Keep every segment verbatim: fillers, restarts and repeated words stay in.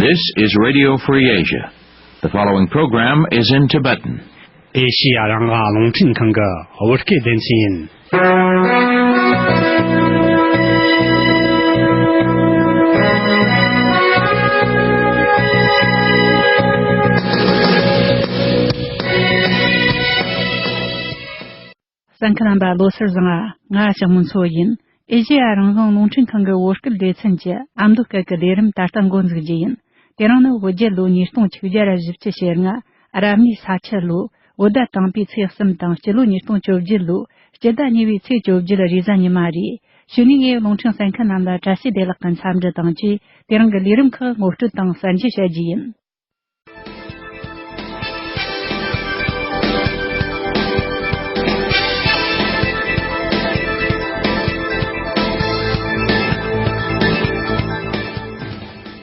This is Radio Free Asia. The following program is in Tibetan. ཨེ་ཤི་ཡ་རང་དབང་རླུང་འཕྲིན་ཁང་གི་བོད་སྐད་སྡེ་ཚན་ཡིན། གསན་མཁན་རྣམ་པ་ལོ་སར་བཟང་ང་། ང་ལྕགས་མོ་མཚོ་ཡིན། ཨེ་ཤེ་ཡ་རང་དབང་རླུང་འཕྲིན་ཁང་གི་བོད་སྐད་སྡེ་ཚན་གྱི་ཨ་མདོ་སྐད་ཀྱི་ལས་རིམ་ད་ལྟ་འགོ་འཛུགས་རྒྱུ་ཡིན། དེ་རིང་ནི་བོད་རྒྱལ་ལོ་ཉིས་སྟོང་ཆིག་བརྒྱ་བཞི་བཅུ་ཞེ་ལྔ། རབ་གནས་ས་ཁྱི་ལོ། བོད་ཟླ་དང་པོའི་ཚེས་གསུམ་དང་སྤྱི་ལོ་ཉིས་སྟོང་བཅོ་བརྒྱད་ལོ། སྤྱི་ཟླ་གཉིས་པའི་ཚེས་བཅོ་བརྒྱད་རེས་གཟའ་ཉི་མ་རེད། གཞུག་ནས་ངས་རླུང་འཕྲིན་གསན་མཁན་རྣམས་ལ་བཀྲ་ཤིས་བདེ་ལེགས་ཀྱི་འཚམས་འདྲི་དང་བཅས། དེ་རིང་གི་ལས་རིམ་ཁག་ངོ་སྤྲོད་དང་གསན་རྒྱུ་བྱ་རྒྱུ་ཡིན།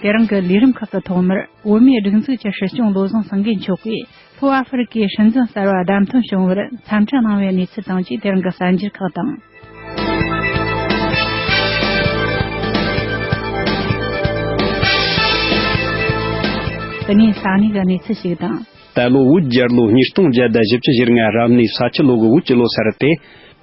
དེ་རིང་གི་ལས་རིམ་ཁག་གི་ཐོག་མར། བོད་མིའི་སྒྲིག་འཛུགས་ཀྱི་སྲིད་སྐྱོང་བློ་བཟང་སེང་གེ་མཆོག་གིས་ལྷོ་ཨ་ཧྥེ་རི་ཀའི་སྲིད་འཛིན་གསར་བ་བདམས་ཐོན་བྱུང་བར་འཚམས་འདྲི་གནང་བའི་གནས་ཚུལ་དང་བཅས། དེ་རིང་གི་གསར་འགྱུར་ཁག་དང་། དེ་ནས་ས་གནས་ཀྱི་གནས་ཚུལ་ཞིག་དང་། ད་ལོ་བོད་རྒྱལ་ལོ་ཉིས་སྟོང་བརྒྱ་དང་བཞི་བཅུ་ཞེ་ལྔ་རབ་གནས་ས་ཁྱི་ལོ་གི་བོད་ཀྱི་ལོ་སར་ཏེ།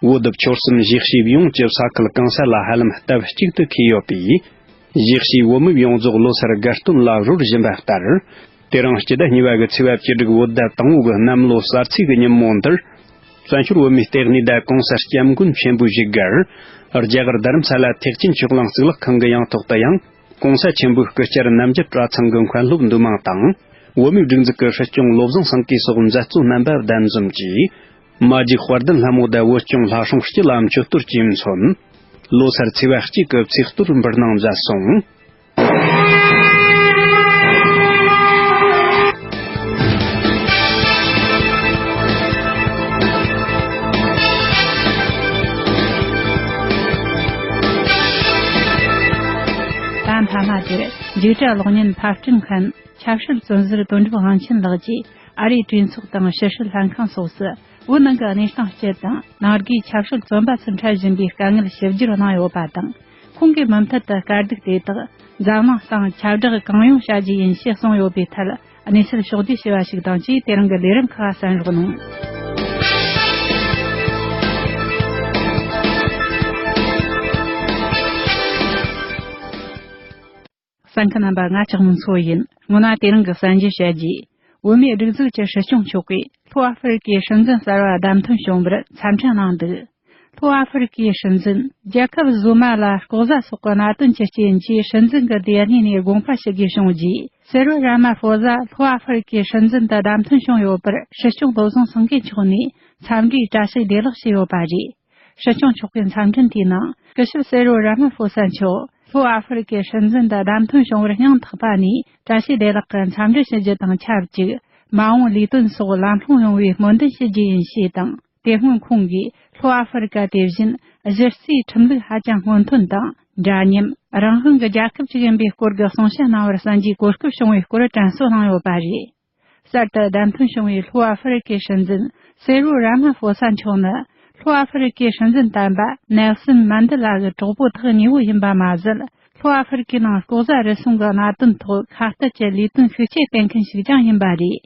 བོད་བརྒྱུད་ཆོལ་གསུམ་གཞིས་བྱེས་ཡོངས་ཀྱི་ས་ཁུལ་གང་ས་ལ་ཧ་ལམ་སྟབས་གཅིག་ཏུ་འཁེལ་ཡོད་པས། གཞིས་བྱེས་བོད་མི་ཡོངས་རྫོགས་ལོ་སར་དགའ་སྟོན་ལ་རོལ་བཞིན་པ་ལྟར། དེ་རིང་སྤྱི་ཟླ་གཉིས་པ་གི་ཚེས་པ་བཅུ་དྲུག་བོད་ཟླ་དང་པོ་གི་གནམ་ལོ་གསར་ཚེས་ཀྱི་ཉིན་མོ་འདིར། བཙན་བྱོལ་བོད་མིའི་ལྟེ་གནས་དང་གོང་ས་སྐྱབས་མགོན་ཆེན་པོ་བཞུགས་སྒར། རྒྱ་གར་རྡ་རམ་ས་ལ་ཐེག་ཆེན་ཆོས་གླིང་གཙུག་ལག་ཁང་གི་ཡང་ཐོག་ཏུ་ཡང་། གོང་ས་ཆེན་པོའི་སྐུ་བཅར་རྣམ་རྒྱལ་གྲྭ་ཚང་གི་མཁན་སློབ་འདུས་མང་དང་། བོད་མིའི་སྒྲིག་འཛུགས་ཀྱི་སྲིད་སྐྱོང་བློ་བཟང་སེང་གེ་སོགས་མཛད་གཙོ་རྣམ་པ་གདན་འཛོམས་ཀྱིས། མ་ཇིག་དཔལ་ལྡན་ལྷ་མོ་དང་བོད་སྐྱོང་ལྷ་སྲུང་སྤྱི་ལ་མཆོད་གཏོར་གྱིས་མཚོན། ལོ་སར་ཚེས་པ་གཅིག་གི་ཚེས་གཏོར་འབུལ་གནང་མཛད་སོང་། ད་མཐའ་མ་དེར་འཇིགས་བྲལ་གློག་བརྙན་ཕབ་སྐྲུན་མཁན་ཆབ་སྲིད་བཙོན་ཟུར་དོན་གྲུབ་དབང་ཆེན་ལགས་ཀྱིས་ཨ་རིའི་གྲོས་ཚོགས་དང་ཕྱི་སྲིད་ལྷན་ཁང་སོགས་སུ། བོད་ནང་གི་གནས་སྟངས་སྤྱི་དང་ནང་སྒོས་ཆབ་སྲིད་བཙོན་པ་ཚོར་འཕྲད་བཞིན་པའི་དཀའ་ངལ་ཞིབ་བསྒྱུར་གནང་ཡོད་པ་དང་། ཁོང་གིས་མུ་མཐུད་དུ་དཀའ་སྡུག་དེ་དག་འཛམ་གླིང་སྟེང་ཁྱབ་བསྒྲགས་གང་ཡོང་བྱ་རྒྱུ་ཡིན་ཞེས་གསུངས་ཡོད་པའི་ཐད། གནས་ཚུལ་ཕྱོགས་བསྡུས་བྱས་པ་ཞིག་དང་བཅས། དེ་རིང་གི་ལས་རིམ་ཁག་གསན་རོགས་གནང་། གསན་མཁན་རྣམ་པ། ང་ལྕགས་མོ་མཚོ་ཡིན། སྔོན་མ་དེ་རིང་གི་གསར་འགྱུར་བཤད་རྒྱུ། བོད་མིའི་སྒྲིག་འཛུགས་ཀྱི་སྲིད་སྐྱོང་མཆོག་གིས་ལྷོ་ཨ་ཧྥེ་རི་ཀའི་སྲིད་འཛིན་གསར་བ་བདམས་ཐོན་བྱུང་བར་འཚམས་འདྲི་གནང་འདུག་ལྷོ་ཨ་ཧྥེ་རི་ཀའི་སྲིད་འཛིན་རྒྱལ་ཁབ་བཟོ་མ་ལ་ལྐོག་ཟ་སོགས་ཀྱི་གནད་དོན་གྱི་རྐྱེན་གྱིས་སྲིད་འཛིན་གྱི་ལྟེ་གནས་ནས་དགོངས་པ་ཞུ་དགོས་བྱུང་རྗེས། སེ་རོ་ར་མ་ཧྥོ་ཟ་ལྷོ་ཨ་ཧྥེ་རི་ཀའི་སྲིད་འཛིན་དུ་བདམས་ཐོན་བྱུང་ཡོད་པར་སྲིད་སྐྱོང་བློ་བཟང་སེང་གེ་མཆོག་ནས་འཚམས་འདྲིའི་བཀྲ་ཤིས་བདེ་ལེགས་ཞུས་ཡོད་པ་རེད། སྲིད་སྐྱོང་མཆོག་གི་འཚམས་འཕྲིན་དེའི་ནང་སྐུ་ཞབས་སེ་རོ་ར་མ་ཧྥོ་ས་མཆོག་ལྷོ་ཨ་ཧྥེ་རི་ཀའི་སྲིད་འཛིན་དུ་བདམས་ཐོན་བྱུང་བར་སྙིང་ཐག་པ་ནས་བཀྲ་ཤིས་བདེ་ལེགས་ཀྱི་འཚམས་འདྲི་ཞུ་རྒྱུ་དང་ཆབས་ཅིག་མ་འོངས་ལས་དོན་སོགས་ལམ་ལྷོང་ཡོང་བའི་སྨོན་འདུན་ཞུ་རྒྱུ་ཡིན་ཞེས་དང་། དེ་སྔོན་ཁོང་གིས་ལྷོ་ཨ་ཧྥེ་རི་ཀ་དེ་བཞིན་གཞི་རྩའི་ཁྲིམས་ལུགས་ཧ་ཅང་སྔོན་ཐོན་དང་འདྲ་མཉམ་རང་དབང་གི་རྒྱལ་ཁབ་ཅིག་ཡིན་པའི་སྐོར་གྱི་གསུང་བཤད་གནང་བར་གསན་རྒྱུའི་གོ་སྐབས་བྱུང་བའི་སྐོར་དྲན་གསོ་གནང་ཡོད་པ་རེད། གསར་དུ་བདམས་ཐོན་བྱུང་བའི་ལྷོ་ཨ་ཧྥེ་རི་ཀའི་སྲིད་འཛིན་སེ་རོ་ར་མ་ཧྥོ་ས་མཆོག་ནི་ལྷོ་ཨ་ཧྥེ་རི་ཀའི་སྲིད་འཛིན་དམ་པ་ནེལ་སོན་མན་དེ་ལ་གི་གྲོགས་པོ་ཐག་ཉེ་བོ་ཡིན་པ་མ་ཟད། ལྷོ་ཨ་ཧྥེ་རི་ཀའི་ནང་ལྐོག་ཟ་རུལ་སུངས་ཀྱི་གནད་དོན་ཐོག་ཁ་གཏད་ཀྱི་ལས་དོན་ཤུགས་ཆེ་སྤེལ་མཁན་ཞིག་ཀྱང་ཡིན་པ་རེད།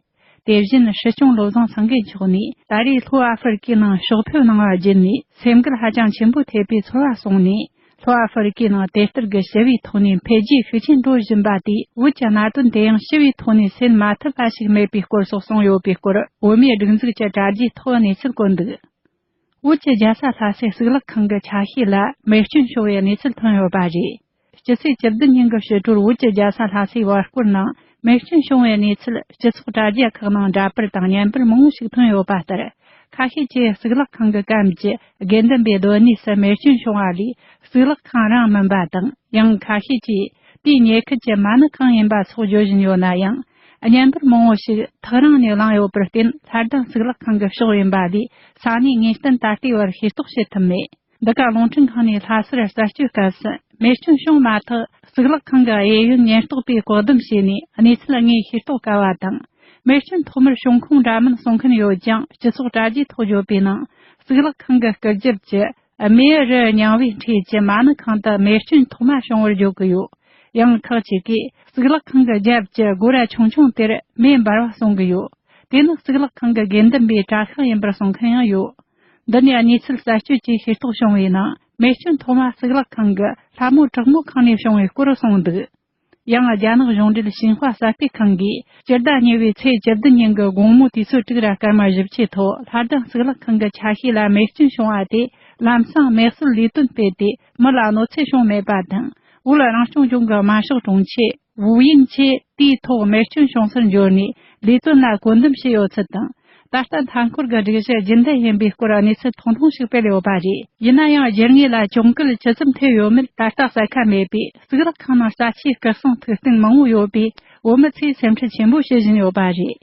དེ་བཞིན་སྲིད་སྐྱོང་བློ་བཟང་སེང་གེ་མཆོག་ནས་ད་རེས་ལྷོ་ཨ་ཧྥེ་རི་ཀའི་ནང་ཕྱོགས་ཕེབས་གནང་བ་བརྒྱུད་ནས་སེམས་འགུལ་ཧ་ཅང་ཆེན་པོ་ཐེབས་པའི་ཚོར་བ་གསུངས་ནས། ལྷོ་ཨ་ཧྥེ་རི་ཀའི་ནང་དེ་ལྟར་གྱི་ཞི་བའི་ཐོག་ནས་འཕེལ་རྒྱས་ཤུགས་ཆེན་འགྲོ་བཞིན་པ་དེས་བོད་ཀྱི་གནད་དོན་དེ་ཡང་ཞི་བའི་ཐོག་ནས་སེལ་མ་ཐུབ་པ་ཞིག་མེད་པའི་སྐོར་སོགས་གསུངས་ཡོད་པའི་སྐོར། བོད་མིའི་སྒྲིག་འཛུགས་ཀྱི་དྲ་རྒྱའི་ཐོག་གནས་ཚུལ་བཀོད་འདུག་བོད་ཀྱི་རྒྱལ་ས་ལྷ་སའི་གཙུག་ལག་ཁང་གི་ཆ་ཤས་ལ་མེ་སྐྱོན་བྱུང་བའི་གནས་ཚུལ་ཐོན་ཡོད་པ་རེད། སྤྱི་ཚེས་བཅུ་བདུན་ཉིན་གྱི་ཕྱི་དྲོར་བོད་ཀྱི་རྒྱལ་ས་ལྷ་སའི་བར་སྐོར་ནང་མེ་སྐྱོན་བྱུང་བའི་གནས་ཚུལ་སྤྱི་ཚོགས་དྲ་རྒྱ་ཁག་ནང་འདྲ་པར་དང་བརྙན་པར་མང་བོ་ཞིག་ཐོན་ཡོད་པ་ལྟར། ཁ་ཤས་ཀྱིས་གཙུག་ལག་ཁང་གི་གམ་གྱི་དགེ་འདུན་པའི་སྡོད་གནས་སུ་མེ་སྐྱོན་བྱུང་བ་ལས་གཙུག་ལག་ཁང་རང་མིན་པ་དང་། ཡང་ཁ་ཤས་ཀྱིས་དེའི་ཉེ་ཁུལ་གྱི་མ་ཎི་ཁང་ཡིན་པ་སོགས་བརྗོད་བཞིན་ཡོད་ན་ཡང་། བརྙན་པར་མང་བོ་ཞིག་ཐག་རིང་ནས་བླངས་ཡོད་པར་བརྟེན། ལྷ་ལྡན་གཙུག་ལག་ཁང་གི་ཕྱོགས་ཡིན་པ་ལས་ས་གནས་ངེས་གཏན་ད་ལྟའི་བར་ཤེས་རྟོགས་བྱེད་ཐུབ་མེད། འདི་ག་རླུང་འཕྲིན་ཁང་ནས་ལྷ་སར་རྩད་གཅོད་སྐབས་སུ་མེ་སྐྱོན་བྱུང་མ་ཐག་གཙུག་ལག་ཁང་གི་གཡས་གཡོན་ཉེན་རྟོག་པས་བཀག་སྡོམ་བྱས་ནས། གནས་ཚུལ་དངོས་ཤེས་རྟོགས་དཀའ་བ་དང་། མེ་སྐྱོན་ཐོག་མར་བྱུང་ཁུངས་འདྲ་མིན་གསུང་མཁན་ཡོད་ཀྱང་། སྤྱི་ཚོགས་དྲ་རྒྱའི་ཐོག་བརྗོད་པའི་ནང་། གཙུག་ལག་ཁང་གི་སྐུ་རྒྱབ་ཀྱི་མེའི་རི་རྙིང་བའི་འཁྲིས་ཀྱི་མ་ཎི་ཁང་དུ་མེ་སྐྱོན་ཐོག་མ་བྱུང་བར་བརྗོད་ཀྱི་ཡོད། ཡང་ཁག་ཅིག་གིས་གཙུག་ལག་ཁང་གི་རྒྱབ་ཀྱི་སྒོ་ར་ཆུང་ཆུང་དེར་མེ་འབར་བ་གསུང་གི་ཡོད། དེ་ནི་གཙུག་ལག་ཁང་གི་དགེ་འདུན་པའི་གྲྭ་ཤག་ཡིན་པར་གསུང་མཁན་ཡང་ཡོད། འདི་ནས་གནས་ཚུལ་གསར་བརྗེ་ཆེད་ཤེས་རྟོགས་བྱུང་བའི་ནང་། མེ་སྐྱོན་ཐོག་མ་གཙུག་ལག་ཁང་གི་ལྷ་མོ་དྲག་མོ་ཁང་ནས་བྱུང་བའི་སྐོར་གསུངས་འདུག། ཡང་རྒྱ་ནག་གཞུང་འབྲེལ་ཤིན་ཧྭ་གསར་སྤེལ་ཁང་གིས་སྤྱི་ཟླ་གཉིས་པའི་ཚེས་བཅུ་བདུན་ཉིན་གྱི་དགོང་མོ་དུས་ཚོད་དྲུག་ར་སྐར་མ་བཞི་བཅུའི་ཐོག་ལྷ་ལྡན་གཙུག་ལག་ཁང་གི་ཆ་ཤས་ལ་མེ་སྐྱོན་བྱུང་བ་དེ་ལམ་སང་མེ་གསོད་ལས་དོན་སྤེལ་ཏེ་མི་ལ་གནོད་འཚེ་བྱུང་མེད་པ་དང་། བོད་རང་སྐྱོང་ལྗོངས་ཀྱི་དམར་ཤོག་དྲུང་ཆེ་ཝུའུ་དབྱིང་ཆེས་དེའི་ཐོག་མེ་སྐྱོན་བྱུང་སར་འབྱོར་ནས་ལས་དོན་ལ་བཀོད་འདོམས་བྱས་ཡོད་ཚུལ་དང་། ད་ལྟ་མཐའ་འཁོར་གྱི་སྒྲིག་གཞི་རྒྱུན་ལྡན་ཡིན་པའི་སྐོར་གནས་ཚུལ་ཐུང་ཐུང་ཞིག་སྤེལ་ཡོད་པ་རེད། ཡིན་ན་ཡང་རྒྱུ་དངོས་ལ་གྱོང་གུད་ཇི་ཙམ་ཐེབས་ཡོད་མེད་ད་ལྟ་གསལ་ཁ་མེད་པས། གཙུག་ལག་ཁང་ནང་རྩ་ཆེའི་སྐུ་གསུང་ཐུགས་རྟེན་མང་བོ་ཡོད་པས། བོད་མི་ཚོས་སེམས་ཁྲལ་ཆེན་པོ་བྱེད་བཞིན་ཡོད་པ་རེད།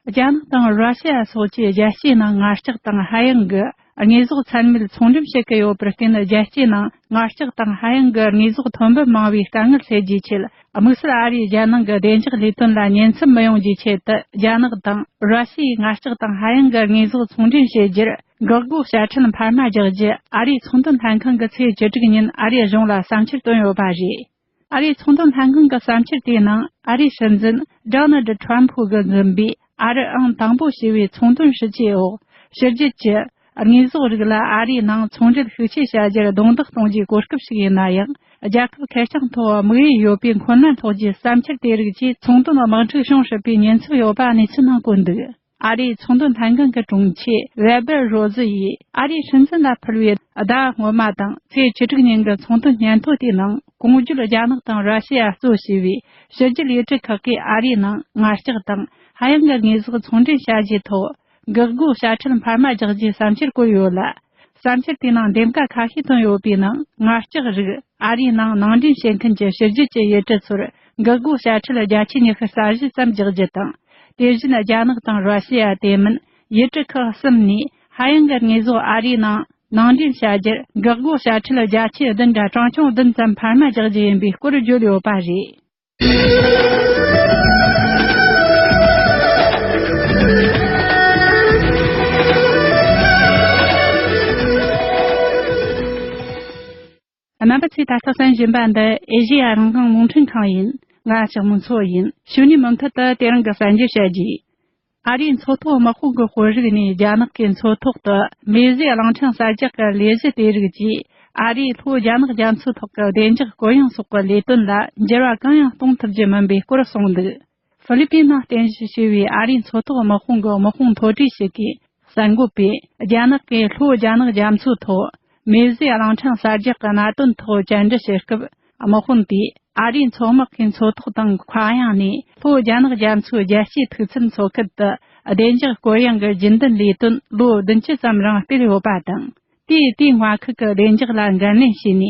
རྒྱ་ནག་དང་ར་ཤི་ཡ་སོགས་ཀྱིས་རྒྱལ་སྤྱིའི་ནང་ངར་ལྕགས་དང་ཧ་ཡང་གི་དངོས་ཟོག་ཚད་མེད་ཚོང་འགྲེམས་བྱེད་ཀྱི་ཡོད་པར་བརྟེན། རྒྱལ་སྤྱིའི་ནང་ངར་ལྕགས་དང་ཧ་ཡང་གི་དངོས་ཟོག་ཐོན་འབབ་མང་བའི་དཀའ་ངལ་སེལ་རྒྱུའི་ཆེད། དམིགས་བསལ་ཨ་རིས་རྒྱལ་ནང་གི་བདེ་འཇགས་ལས་དོན་ལ་ཉེན་ཚབས་མི་ཡོང་རྒྱུའི་ཆེད་དུ། རྒྱ་ནག་དང་ར་ཤི་ཡའི་ངར་ལྕགས་དང་ཧ་ཡང་གི་དངོས་ཟོག་ཚོང་འགྲེམས་བྱེད་རྒྱུར་འགག་སྒོ་དཔྱ་ཁྲལ་འཕར་མ་རྒྱག་རྒྱུ། ཨ་རིའི་ཚོང་དོན་ལྷན་ཁང་གིས་ཚེས་བཅུ་དྲུག་ཉིན་ཨ་རིའི་གཞུང་ལ་བསམ་འཆར་བཏོན་ཡོད་པ་རེད། ཨ་རིའི་ཚོང་དོན་ལྷན་ཁང་གི་བསམ་འཆར་དེའི་ནང་། ཨ་རིའི་སྲིད་འཛིན་ཌོ་ནལ་ཌི་ཊྲམ་ཕུ་གིས་འཛིན་པའི་ཨ་རི་ཨང་དང་པོ་ཞེས་པའི་ཚོང་དོན་སྲིད་ཇུས་འོག་ཕྱི་རྒྱལ་གྱི་དངོས་ཟོག་རིགས་ལ་ཨ་རིའི་ནང་ཚོང་འབྲེལ་ཤུགས་ཆེ་བྱ་རྒྱུར་རྡུང་རྡེག་གཏོང་རྒྱུའི་གོ་སྐབས་ཤིག་ཡིན་ན་ཡང་། རྒྱལ་ཁབ་ཁེར་རྐྱང་ཐོག་དམིགས་ཡུལ་ཡོད་པའི་མཁོ་ནད་སློག་རྒྱུའི་བསམ་འཆར་དེ་རིགས་ཀྱིས་ཚོང་དོན་དམག་འཁྲུག་བྱུང་སྲིད་པའི་ཉེན་ཚབས་ཡོད་པ་གནས་ཚུལ་ནང་བཀོད་འདུག། ཨ་རིའི་ཚོང་དོན་ལྷན་ཁང་གི་དྲུང་ཆེ་ཝེ་བེར་རོ་ཟི་ཡིས། ཨ་རིའི་སྲིད་འཛིན་ལ་ཕུལ་བའི་ཟླ་སྔོན་མ་དང་ཚེས་བཅུ་དྲུག་ཉིན་གྱི་ཚོང་དོན་སྙན་ཐོ་དེའི་ནང་། གོང་བརྗོད་རྒྱ་ནག་དང་ར་ཤི་ཡ་གཙོ་བྱས་པའི་ཕྱི་རྒྱལ་ཡུལ་གྲུ་ཁག་གིས་ཨ་རིའི་ནང་ངར་ལྕགས་དང་ཧ་ཡང་གི་དངོས་ཟོག་ཚོང་འདྲེན་བྱ་རྒྱུའི་ཐོག་འགག་སྒོ་དཔྱ་ཁྲལ་འཕར་མ་རྒྱག་རྒྱུའི་བསམ་འཆར་བཀོད་ཡོད་ལ། བསམ་འཆར་དེའི་ནང་འདེམས་ཀ་ཁ་ཤས་བཏོན་ཡོད་པའི་ནང་། ངར་ལྕགས་རིགས་ཨ་རིའི་ནང་ནང་འདྲེན་བྱེད་མཁན་གྱི་ཕྱི་རྒྱལ་གྱི་ཡུལ་གྲུ་ཚོར་འགག་སྒོ་དཔྱ་ཁྲལ་བརྒྱ་ཆའི་ཉི་ཤུ་རྩ་བཞི་ཙམ་རྒྱག་རྒྱུ་དང་། དེ་བཞིན་རྒྱ་ནག་དང་ར་ཤི་ཡ་དེ་མིན་ཡུལ་གྲུ་ཁག་གསུམ་ནས་ཧ་ཡང་གི་དངོས་ཟོག་ཨ་རིའི་ནང་ནང་འདྲེན་བྱ་རྒྱུར་འགག་སྒོ་དཔྱ་ཁྲལ་བརྒྱ་ཆའི་བདུན་དྲུག་ཅུ་དོན་བདུན་ཙམ་འཕར་མ་རྒྱག་རྒྱུ་ཡིན་པའི་སྐོར་བརྗོད་ཡོད་པ་རེད། རྣམ་པ་ཚོས་ད་ལྟ་གསན་བཞིན་པ་འདི་ཨེ་ཤེ་ཡ་རང་དབང་རླུང་འཕྲིན་ཁང་ཡིན། ང་ལྕགས་མོ་མཚོ་ཡིན། གཞུག་ནས་མུ་མཐུད་དུ་དེ་རིང་གི་གསར་འགྱུར་བཤད་རྒྱུ། ཨ་རིའི་མཚོ་ཐོག་དམག་དཔུང་གི་དཔོན་རིགས་ནས་རྒྱ་ནག་གི་མཚོ་ཐོག་ཏུ་མེ་བཟོས་གླང་ཕྲན་གསར་རྒྱག་གི་ལས་གཞི་དེ་རིགས་ཀྱིས་ཨ་རིའི་ལྷོ་རྒྱ་ནག་རྒྱ་མཚོའི་ཐོག་གི་བདེ་འཇགས་གུ་ཡངས་སོགས་ཀྱི་ལས་དོན་ལ་འགྱུར་བ་གང་ཡང་གཏོང་ཐུབ་རྒྱུ་མིན་པའི་སྐོར་གསུངས་འདུག། ཧྥི་ལི་པིན་ནང་རྟེན་གཞི་བྱས་པའི་ཨ་རིའི་མཚོ་ཐོག་དམག་དཔུང་གི་དམག་དཔུང་མཐོ་གྲས་ཤིག་གིས་གསར་འགོད་པས། རྒྱ་ནག་གིས་ལྷོ་རྒྱ་ནག་རྒྱ་མཚོའི་ཐོག་མེ་བཟོས་གླང་ཕྲན་གསར་རྒྱག་གི་གནད་དོན་ཐོག་བཅར་འདྲི་བྱེད་སྐབས། དམག་དཔུང་དེས་ཨ་རིའི་མཚོ་དམག་གི་མཚོ་ཐོག་དང་མཁའ་དབྱིངས་ནས་ལྷོ་རྒྱ་ནག་རྒྱ་མཚོའི་རྒྱལ་སྤྱིའི་མཐུག་ཚད་མཚོ་ཁུལ་དུ་བདེ་འཇགས་གུ་ཡངས་ཀྱི་རྒྱུན་ལྡན་ལས་དོན་ལོ་བདུན་ཅུ་ཙམ་རིང་སྤེལ་ཡོད་པ་དང་། དེས་དེའི་མངའ་ཁུལ་གྱི་བདེ་འཇགས་ལ་འགན་ལེན་བྱས་ནས།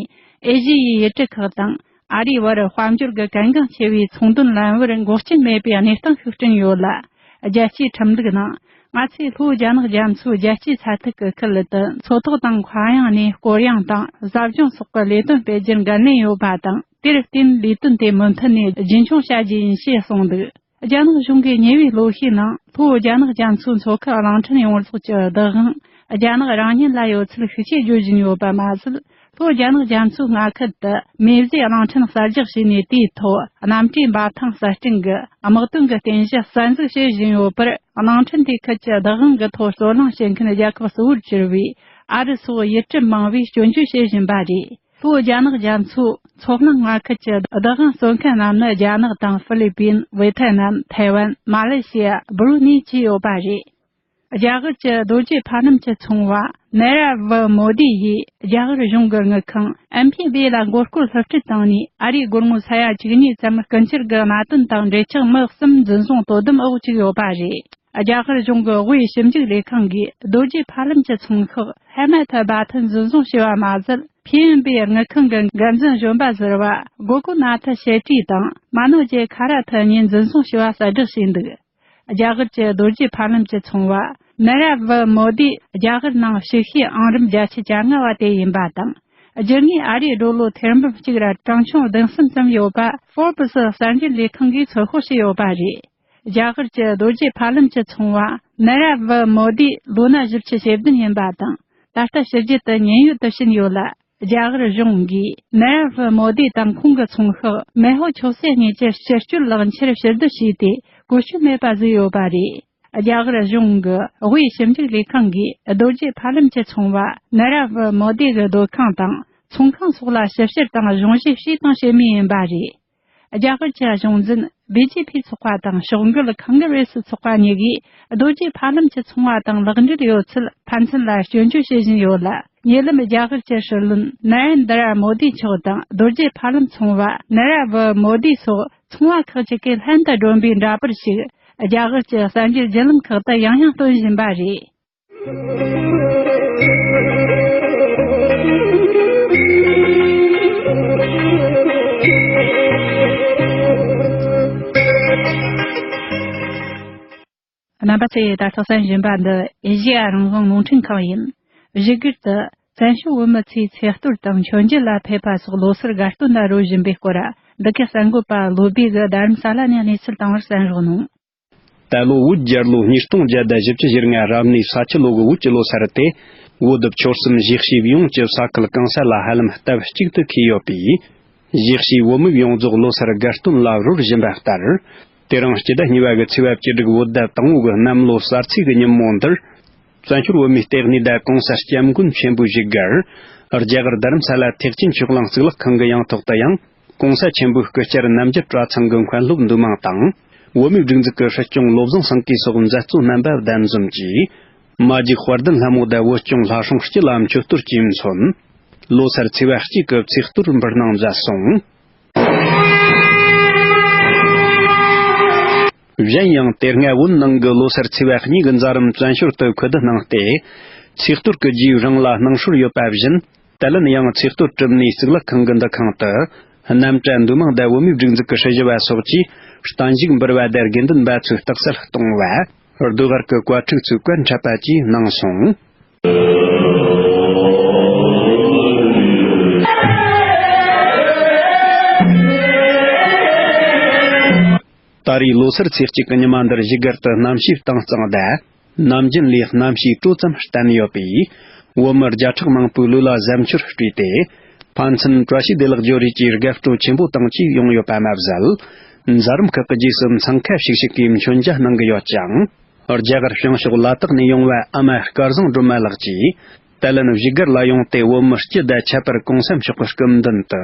ཨེ་ཤེ་ཡའི་ཡུལ་གྲུ་ཁག་དང་ཨ་རིའི་བར་དཔལ་འབྱོར་གྱི་གལ་འགངས་ཆེ་བའི་ཚོང་དོན་ལམ་བར་འགོག་རྐྱེན་མེད་པའི་གནས་སྟངས་ཤིག་བསྐྲུན་ཡོད་ལ། རྒྱལ་སྤྱིའི་ཁྲིམས་ལུགས་ནང་། ང་ཚོས་ལྷོ་རྒྱ་ནག་རྒྱ་མཚོའི་རྒྱལ་སྤྱིའི་མཚའ་ཐིག་གི་ཁུལ་དུ་མཚོ་ཐོག་དང་མཁའ་དབྱིངས་ནས་གུ་ཡངས་དང་ཟབ་སྦྱོང་སོགས་ཀྱི་ལས་དོན་སྤེལ་རྒྱུར་འགན་ལེན་ཡོད་པ་དང་། དེར་བརྟེན་ལས་དོན་དེ་མུ་མཐུད་ནས་རྒྱུན་འཁྱོངས་བྱ་རྒྱུ་ཡིན་ཞེས་གསུངས་འདུག། རྒྱ་ནག་གཞུང་གིས་ཉེ་བའི་ལོ་ཤས་ནང་ལྷོ་རྒྱ་ནག་རྒྱ་མཚོའི་མཚོ་ཁུལ་གླིང་ཕྲན་ཡོངས་རྫོགས་ཀྱི་བདག་དབང་རྒྱ་ནག་རང་ཉིད་ལ་ཡོད་ཚུལ་ཤུགས་ཆེ་བརྗོད་བཞིན་ཡོད་པ་མ་ཟད། ལྷོ་རྒྱ་ནག་རྒྱ་མཚོའི་མངའ་ཁུལ་དུ་མེ་བཟོས་གླིང་ཕྲན་གསར་རྒྱག་བྱས་ནས། དེའི་ཐོག་གནམ་གྲུའི་འབབ་ཐང་གསར་སྐྲུན་གྱི་དམག་དོན་གྱི་རྟེན་གཞི་གསར་འཛུགས་བྱེད་བཞིན་ཡོད་པར། གླིང་ཕྲན་དེ་ཁུལ་གྱི་བདག་དབང་གི་ཐོག་རྩོད་གླེང་བྱེད་མཁན་རྒྱལ་ཁབ་གཙོ་བོར་གྱུར་པའི་ཨ་རི་སོགས་ཡུལ་གྲུ་མང་བས་སྐྱོན་བརྗོད་བྱེད་བཞིན་པ་རེད། ལྷོ་རྒྱ་ནག་རྒྱ་མཚོའི་མཚོ་གླིང་མངའ་ཁུལ་གྱི་བདག་དབང་རྩོད་མཁན་རྣམས་ནི་རྒྱ་ནག་དང་ཧྥི་ལི་པིན། ཝེ་ཐེ་ནམ། ཐའེ་ཝན། མ་ལེ་ཤི་ཡ། སྦུ་རུ་ནེ་བཅས་ཡོད་པ་རེད། རྒྱ་གར་གྱི་རྡོ་རྗེ་ཕ་ལམ་གྱི་ཚོང་བ་ནེ་ར་བྷི་མོ་དི་ཡིས་རྒྱ་གར་གཞུང་གི་དངུལ་ཁང་ཨེམ་པི་བི་ལ་མགོ་སྐོར་སློབ་ཁྲིད་བཏང་ནས། ཨ་རིའི་སྒོར་མོ་ས་ཡ་བཅུ་གཉིས་ཙམ་རྐུ་འཁྱེར་གྱི་གནད་དོན་དང་འབྲེལ་ཆགས་མི་གསུམ་འཛིན་བཟུང་དོ་དམ་འོག་བཅུག་ཡོད་པ་རེད། རྒྱ་གར་གཞུང་གི་དབུས་ཞིབ་འཇུག་ལས་ཁང་གིས་རྡོ་རྗེ་ཕ་ལམ་གྱི་ཚོང་ཤག་ཧེ་མ་ཐི་བྷ་ཐི་འཛིན་བཟུང་བྱས་པ་མ་ཟད། ཕི་ཨེན་བི་དངུལ་ཁང་གི་འགན་འཛིན་གཞོན་པ་ཟུར་པ་གོ་ཀུ་ན་ཐི་ཤེ་ཏྲི་དང་མ་ནོ་ཇེ་ཁ་ར་ཐི་གཉིས་འཛིན་བཟུང་བྱས་པ་གསལ་བསྒྲགས་བྱས་འདུག། རྒྱ་གར་གྱི་རྡོ་རྗེ་ཕ་ལམ་གྱི་ཚོང་བ་ནེ་ར་བྷི་མོ་དི་རྒྱ་གར་ནང་ཕྱི་ཤེས་ཨང་རིམ་བརྒྱད་ཅུ་གྱ་ལྔ་བ་དེ་ཡིན་པ་དང་། རྒྱུ་དངོས་ཨ་རིའི་ཌོ་ལོ་ཐེར་འབུམ་གཅིག་ར་གྲངས་ཆུང་བདུན་གསུམ་ཙམ་ཡོད་པ་ཧྥོར་བྷི་སི་གསར་འགྱུར་ལས་ཁང་གིས་ཚོད་དཔག་བྱས་ཡོད་པ་རེད། རྒྱ་གར་གྱི་རྡོ་རྗེ་ཕ་ལམ་གྱི་ཚོང་བ་ནེ་ར་བྷི་མོ་དི་ལོ་ན་བཞི་བཅུ་ཞེ་བདུན་ཡིན་པ་དང་། ད་ལྟ་ཕྱི་རྒྱལ་དུ་ཉེན་གཡོལ་དུ་ཕྱིན་ཡོད་ལ། རྒྱ་གར་གཞུང་གིས་ནི་ར་བྷི་མོ་དི་དང་ཁོང་གི་ཚོང་ཤག་མེ་ཧོ་ཆོག་སེ་གཉིས་ཀྱི་སྤྱི་སྤྱོད་ལག་འཁྱེར་ཕྱིར་བསྡུ་བྱས་ཏེ་བཀོལ་སྤྱོད་མེད་པ་བཟོས་ཡོད་པ་རེད། རྒྱ་གར་གཞུང་གི་དབུས་ཞིབ་འཇུག་ལས་ཁང་གིས་རྡོ་རྗེ་ཕ་ལམ་གྱི་ཚོང་བ་ནི་ར་བྷི་མོ་དི་གི་སྡོད་ཁང་དང་ཚོང་ཁང་སོགས་ལ་ཞིབ་བཤེར་དང་གཞུང་བཞེས་བྱས་དང་བྱེད་མུས་ཡིན་པ་རེད། རྒྱ་གར་གྱི་གཞུང་འཛིན་བི་ཇེ་པི་ཚོགས་པ་དང་ཕྱོགས་འགལ་ཁོང་གྷི་རེ་སི་ཚོགས་པ་གཉིས་ཀྱིས་རྡོ་རྗེ་ཕ་ལམ་གྱི་ཚོང་བ་དང་ལག་འབྲེལ་ཡོད་ཚུལ་ཕན་ཚུན་ལ་སྐྱོན་བརྗོད་བྱེད་བཞིན་ཡོད་ལ། ཉེ་ལམ་རྒྱ་གར་གྱི་སྲིད་བློན་ནཱ་རེན་དྲ་མོ་དི་མཆོག་དང་རྡོ་རྗེ་ཕ་ལམ་ཚོང་བ་ནི་ར་བྷི་མོ་དི་སོགས་ཚོང་བ་ཁག་ཅིག་གིས་ལྷན་དུ་བསྒྲོན་པའི་འདྲ་པར་ཞིག་རྒྱ་གར་གྱི་གསར་འགྱུར་བརྒྱུད་ལམ་ཁག་ཏུ་ཡང་ཡང་སྟོན་བཞིན་པ་རེད། རྣམ་པ་ཚོས་ད་ཐག་གསན་བཞིན་པ་འདི་ཨེ་ཤེ་ཡ་རང་དབང་རླུང་འཕྲིན་ཁང་ཡིན། བཞུགས་སྒར་དུ་བཙན་བྱོལ་བོད་མི་ཚོས་ཚེ་གཏོར་དང་མཆོད་མཇལ་ལ་ཕེབས་པ་སོགས་ལོ་སར་དགའ་སྟོན་ལ་རོལ་བཞིན་པའི་སྐོར། འདི་གའི་གསར་འགོད་པ་བློ་བྷེ་གིས་རྡ་རམ་ས་ལ་ནས་གནས་ཚུལ་བཏང་བར་གསན་རོགས་གནང་། ད་ལོ་བོད་རྒྱལ་ལོ་ཉིས་སྟོང་བརྒྱ་དང་བཞི་བཅུ་ཞེ་ལྔ་རབ་གནས་ས་ཁྱི་ལོ་གི་བོད་ཀྱི་ལོ་སར་དེ། བོད་ཆོལ་གསུམ་གཞིས་བྱེས་ཡོངས་ཀྱི་ས་ཁུལ་གང་ས་ལ་ཧ་ལམ་སྟབས་གཅིག་ཏུ་འཁེལ་ཡོད་པས། གཞིས་བྱེས་བོད་མི་ཡོངས་རྫོགས་ལོ་སར་དགའ་སྟོན་ལ་རོལ་བཞིན་པ་ལྟར། དེ་རིང་སྤྱི་ཟླ་གཉིས་པ་གི་ཚེས་པ་བཅུ་དྲུག་བོད་ཟླ་དང་པོ་གི་གནམ་ལོ་གསར་ཚེས་ཀྱི་ཉིན་མོ་འདིར། བཙན་བྱོལ་བོད་མིའི་ལྟེ་གནས་དང་གོང་ས་སྐྱབས་མགོན་ཆེན་པོའི་བཞུགས་སྒར། རྒྱ་གར་རྡ་རམ་ས་ལ་ཐེག་ཆེན་ཆོས་གླིང་གཙུག་ལག་ཁང་གི་ཡང་ཐོག་ཏུ་ཡང་། གོང་ས་ཆེན་པོའི་སྐུ་བཅར་རྣམ་རྒྱལ་གྲྭ་ཚང་གི་མཁན་སློབ་འདུས་མང་དང་། བོད་མིའི་སྒྲིག་འཛུགས་ཀྱི་སྲིད་སྐྱོང་བློ་བཟང་སེང་གེ་སོགས་མཛད་གཙོ་རྣམ་པ་གདན་འཛོམས་ཀྱིས། མ་ཇིག་དཔལ་ལྡན་ལྷ་མོ་དང་བོད་སྐྱོང་ལྷ་སྲུང་སྤྱི་ལ་མཆོད་གཏོར་གྱིས་མཚོན། ལོ་སར་ཚེས་པ་གཅིག་གི་ཚེས་གཏོར་འབུལ་གནང་མཛད་སོང་། གཞན་ཡང་དེ་སྔ་བོད་ནང་གི་ལོ་སར་ཚེས་པ་གཉིས་ཀྱི་མཛད་རིམ་བཙན་བྱོལ་དུ་ཁུ་བསྡུ་གནང་སྟེ། ཚེས་གཏོར་གྱི་རྗེས་རང་ལ་སྣང་སྲོལ་ཡོད་པ་བཞིན། དེ་ལན་ཡང་ཚེས་གཏོར་གྲུབ་ནས་གཙུག་ལག་ཁང་གི་འདུ་ཁང་དུ། རྣམ་གྲྭ་འདུས་མང་དང་བོད་མིའི་སྒྲིག་འཛུགས་ཀྱི་སྲི་ཞུ་བ་སོགས་ཀྱིས་བརྟན་བཞུགས་འབུལ་བ་དང་དགེ་འདུན་པ་ཚོས་རྟགས་གསལ་གཏོང་བ། ཟློས་གར་གྱི་བཀའ་ཕྲུག་ཚོས་བཀའ་འཁྲབ་པ་བཅས་གནང་སོང་། ད་རེས་ལོ་སར་ཚེས་གཅིག་གི་ཉི་མ་འདིར་བཞུགས་སྒར་དུ་གནམ་གཤིས་གཏིང་གཙང་དང་། ནམ་རྒྱུན་ལས་གནམ་གཤིས་དྲོ་ཙམ་བརྟན་ཡོད་པས། བོད་མི་བརྒྱ་ཕྲག་མང་པོས་ལུས་ལ་གཟབ་མཆོར་སྤྲས་ཏེ། ཕན་ཚུན་བཀྲ་ཤིས་བདེ་ལེགས་བརྗོད་རེས་ཀྱིས་དགའ་སྤྲོ་ཆེན་པོ་དང་བཅས་ཡོང་ཡོད་པ་མ་ཟད། མཛད་རིམ་ཁག་གི་རྗེས་སུ་འཚང་ཁ་ཤིག་ཤིག་གིས་མཆོད་མཇལ་གནང་གི་ཡོད་ཅིང་། རྒྱ་གར་བྱང་ཕྱོགས་ལ་དྭགས་ནས་ཡོང་བ་ཨ་མ་སྐལ་བཟང་སྒྲོལ་མ་ལགས་ཀྱིས། ད་ལན་བཞུགས་སྒར་ལ་ཡོང་སྟེ་བོད་མི་སྤྱི་དང་ཁྱད་པར་གོང་ས་མཆོག་གི་སྐུ་མདུན་དུ་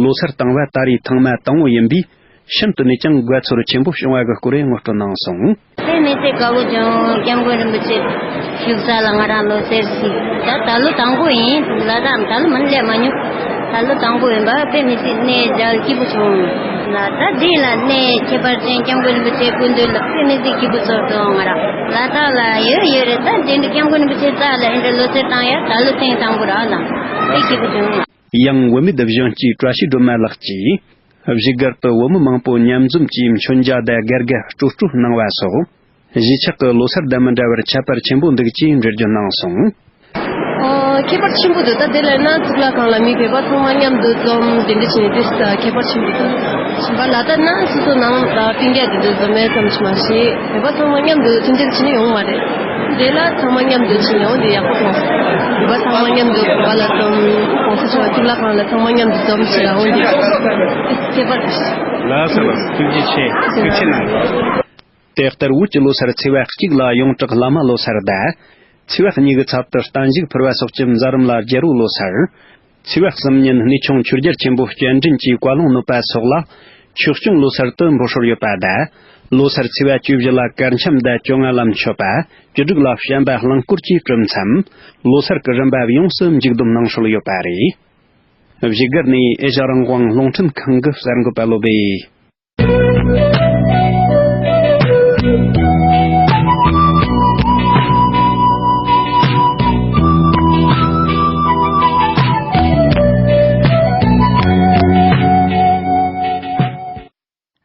ལོ་སར་བཏང་བ་ད་རེས་ཐེངས་མ་དང་པོ་ཡིན་པས། ཤིན་ཏུ་ནས་ཀྱང་དགའ་ཚོར་ཆེན་པོ་བྱུང་བ་གི་སྐོར་ངོ་སྤྲོད་གནང་སོང་། དཔེ་མི་སྲིད་དགའ་བོ་བྱུང་། སྐྱབས་མགོན་རིན་པོ་ཆེ་བཞུགས་ས་ལ་ང་རང་ལོ་སར་ཞིག་ད་ད་ལོ་དང་པོ་ཡིན། ལ་དྭགས་ད་ལོ་མ་ནི་སླེབས་མ་མྱོང་། ད་ལོ་དང་པོ་ཡིན་པ་དཔེ་མི་སྲིད་གནས་མཇལ་སྐྱིད་པོ་བྱུང་། ལ་ད་འདི་ལ་གནས་ཁྱད་པར་ཅན་སྐྱབས་མགོན་རིན་པོ་ཆེ་སྐུ་མདུན་ལ་དཔེ་མི་སྲིད་སྐྱིད་པོ་ཚོར་སོང་། ང་རང་ལ་དྭགས་ལ་ཡོད་ཡོད་རེད། ད་འདི་འདྲ་སྐྱབས་མགོན་རིན་པོ་ཆེ་རྩ་ལ་འདི་འདྲ་ལོ་སར་བཏང་ཡ་ད་ལོ་ཐེངས་དང་པོ་ར་ལ་དཔེ་སྐྱིད་པོ་བྱུང་། ཡང་བོད་མི་སྡེ་གཞོན་སྐྱེས་བཀྲ་ཤིས་སྒྲོལ་མ་ལགས་ཀྱིས། བཞུགས་སྒར་དུ་བོད་མི་མང་པོ་མཉམ་འཛོམས་ཀྱིས་མཆོད་མཇལ་དང་དགའ་དགའ་སྤྲོ་སྤྲོ་གནང་བ་སོགས། གཞིས་ཆགས་ཀྱི་ལོ་སར་དང་མི་འདྲ་བར་ཁྱད་པར་ཆེན་པོ་འདུག་ཅེས་འགྲེལ་བརྗོད་གནང་སོང་། ཨོ། ཁྱད་པར་ཆེན་པོ་འདུག་ད་དེ་ལས་ན་གཙུག་ལག་ཁང་ལ་མི་བོད་པ་ཚང་མ་མཉམ་དུ་འཛོམས་དེ་འདྲ་བྱས་ནས་དེ་ཁྱད་པར་ཆེན་པོ་འདུག་གཞན་པ་ལ་དྭགས་ན་སོ་སོ་ནང་ལ་སྤུན་ཀྱག་དེ་འདྲ་འཛོམས་མེད་ཙམ་ཞིག་མ་ཟད། བོད་པ་ཚང་མ་མཉམ་དུ་མཐུན་སྒྲིལ་བྱས་ནས་ཡོང་མ་རེད། དེ་ལ་ཚང་མ་མཉམ་དུ་ཕྱིན་ཡོང་དེ་ཡག་པོ་མཐོང་སོང་། བོད་པ་ཚང་མ་མཉམ་དུ་བོད་པ་ལ་འཛོམས། གོང་ས་མཆོག་གཙུག་ལག་ཁང་ལ་ཚང་མ་མཉམ་དུ་འཛོམས་ཕྱིན་ཡོང་དེ་ཁྱད་པར་དུ། ལགས་སོ་ལགས་སོ། ཐུགས་རྗེ་ཆེ། ཐུགས་རྗེ་ཆེ་གནང་། དེ་ལྟར་བོད་ཀྱི་ལོ་སར་ཚེས་པ་གཅིག་ལ་ཡོངས་གྲགས་བླ་མ་ལོ་སར་དང་། ཚེས་པ་གཉིས་ཀྱི་ཚབ་ཏུ་བརྟན་བཞུགས་ཕུལ་བ་སོགས་ཀྱི་མཛད་རིམ་ལ་རྒྱལ་པོ་ལོ་སར། ཚེས་པ་གསུམ་ཉིན་གནས་ཆུང་ཆོས་རྒྱལ་ཆེན་པོ་སྤྱན་འདྲེན་གྱིས་བཀའ་ལུང་གནོད་པ་སོགས་ལ་ཆོས་སྐྱོང་ལོ་སར་དུ་འབོད་སྲོལ་ཡོད་པ་དང་། ལོ་སར་ཚེས་པ་བཅུ་བཞི་ལ་གར་འཆམ་དང་བཅོ་ལྔ་ལ་མཆོད་པ། བཅུ་དྲུག་ལ་བྱམས་པ་གླིང་སྐོར་གྱི་གྲུབ་མཚམས། ལོ་སར་གྱི་རིམ་པ་ཡོངས་སུ་མཇུག་བསྡོམས་གནང་སྲོལ་ཡོད་པ་རེད། བཞུགས་སྒར་ནས་ཨེ་ཤ་རང་དབང་རླུང་འཕྲིན་ཁང་གི་གསར་འགོད་པ་བློ་བྷེ།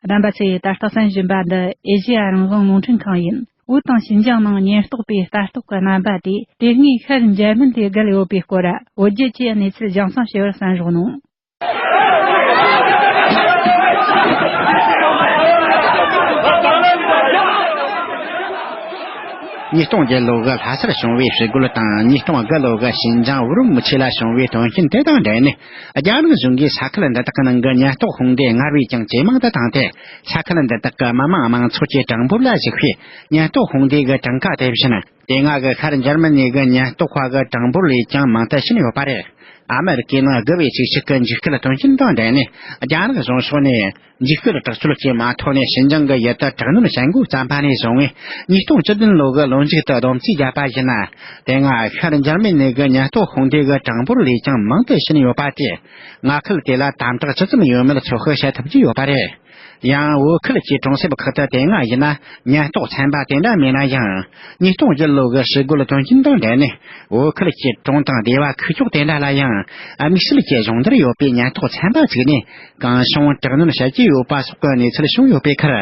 རྣམ་པ་ཚོས་ད་ལྟ་གསན་བཞིན་པ་འདི་ཨེ་ཤེ་ཡ་རང་དབང་རླུང་འཕྲིན་ཁང་ཡིན། བོད་དང་ཞིན་ཅང་ནང་ཉེན་རྟོག་པའི་ལྟ་རྟོག་གི་རྣམ་པ་དེ་དེ་སྔའི་ཤར་འཇར་མན་ལས་བརྒལ་ཡོད་པའི་སྐོར། བོད་བརྒྱུད་ཀྱི་གནས་ཚུལ་རྒྱང་སྲིང་ཞུ་བར་གསན་རོགས་གནང་། ཉིས་སྟོང་བརྒྱད་ལོ་གི་ལྷ་སར་བྱུང་བའི་ཞི་རྒོལ་དང་ཉིས་སྟོང་དགུ་ལོ་གི་ཞིན་ཅང་ཝུ་རུམ་ཆི་ལ་བྱུང་བའི་དོན་རྐྱེན་དེ་དང་འབྲེལ་ནས། རྒྱ་ནག་གཞུང་གིས་ས་ཁུལ་འདི་དག་གི་ནང་གི་ཉེན་རྟོག་དཔུང་སྡེ་སྔར་བས་ཀྱང་ཇེ་མང་དུ་བཏང་སྟེ། ས་ཁུལ་འདི་དག་གི་མི་དམངས་མང་ཚོགས་ཀྱི་གྲངས་འབོར་ལ་གཞིགས་པའི་ཉེན་རྟོག་དཔུང་སྡེ་གི་གྲངས་ཀ་དེ་བཞིན། དེ་སྔ་གི་ཤར་འཇར་མ་ནི་གི་ཉེན་རྟོག་པ་གི་གྲངས་འབོར་ལས་ཀྱང་མང་དུ་ཕྱིན་ཡོད་པ་རེད། ཨ་མི་རི་ཀའི་ནང་དགུ་བའི་ཚེས་གཅིག་གི་འཇིགས་སྐུལ་དོན་རྐྱེན་དང་འབྲེལ་ནས། རྒྱ་ནག་གཞུང་ཕྱོགས་ནས་འཇིགས་སྐུལ་དྲག་སྤྱོད་ཀྱི་མ་ཐོག་ནས་ཞིན་ཅང་གི་ཡུལ་དུ་དྲག་གནོན་བྱེད་འགོ་བརྩམས་པ་ནས་བཟུང་། ཉིས་སྟོང་བཅུ་བདུན་ལོ་གི་ལོ་མཇུག་ཏུ་བསྡོམས་རྩིས་བརྒྱབ་པ་ཡིན་ན། དེ་སྔ་ཤར་འཇར་མ་ནི་གི་ཉེན་རྟོག་དཔུང་སྡེ་གི་གྲངས་འབོར་ལས་ཀྱང་མང་དུ་ཕྱིན་ཡོད་པ་དེས། མངའ་ཁུལ་དེ་ལ་དམ་དྲག་ཇི་ཙམ་ཡོད་མེད་ཚོད་དཔག་བྱེད་ཐུབ་ཀྱི་ཡོད་པ་རེད། ཡང་བོད་ཁུལ་གྱི་གྲོང་གསེབ་ཁག་ཏུ་དེ་སྔ་ཡིན་ན་ཉེན་རྟོག་ཚན་པ་དེ་འདྲ་མེད་ན་ཡང་། ཉིས་སྟོང་བརྒྱད་ལོ་གི་ཞི་རྒོལ་དོན་རྐྱེན་དང་འབྲེལ་ནས། བོད་ཁུལ་གྱི་གྲོང་དང་སྡེ་བ་ཁུལ་ཕྱོགས་དེ་འདྲ་ལ་ཡང་། དམིགས་བསལ་གྱི་སྦྱོང་བརྡར་ཡོད་པའི་ཉེན་རྟོག་ཚན་པ་བཙུགས་ནས། གང་བྱུང་དྲག་གནོན་བྱེད་ཀྱི་ཡོད་པ་སོགས་ཀྱི་གནས་ཚུལ་བྱུང་ཡོད་པའི་ཁར།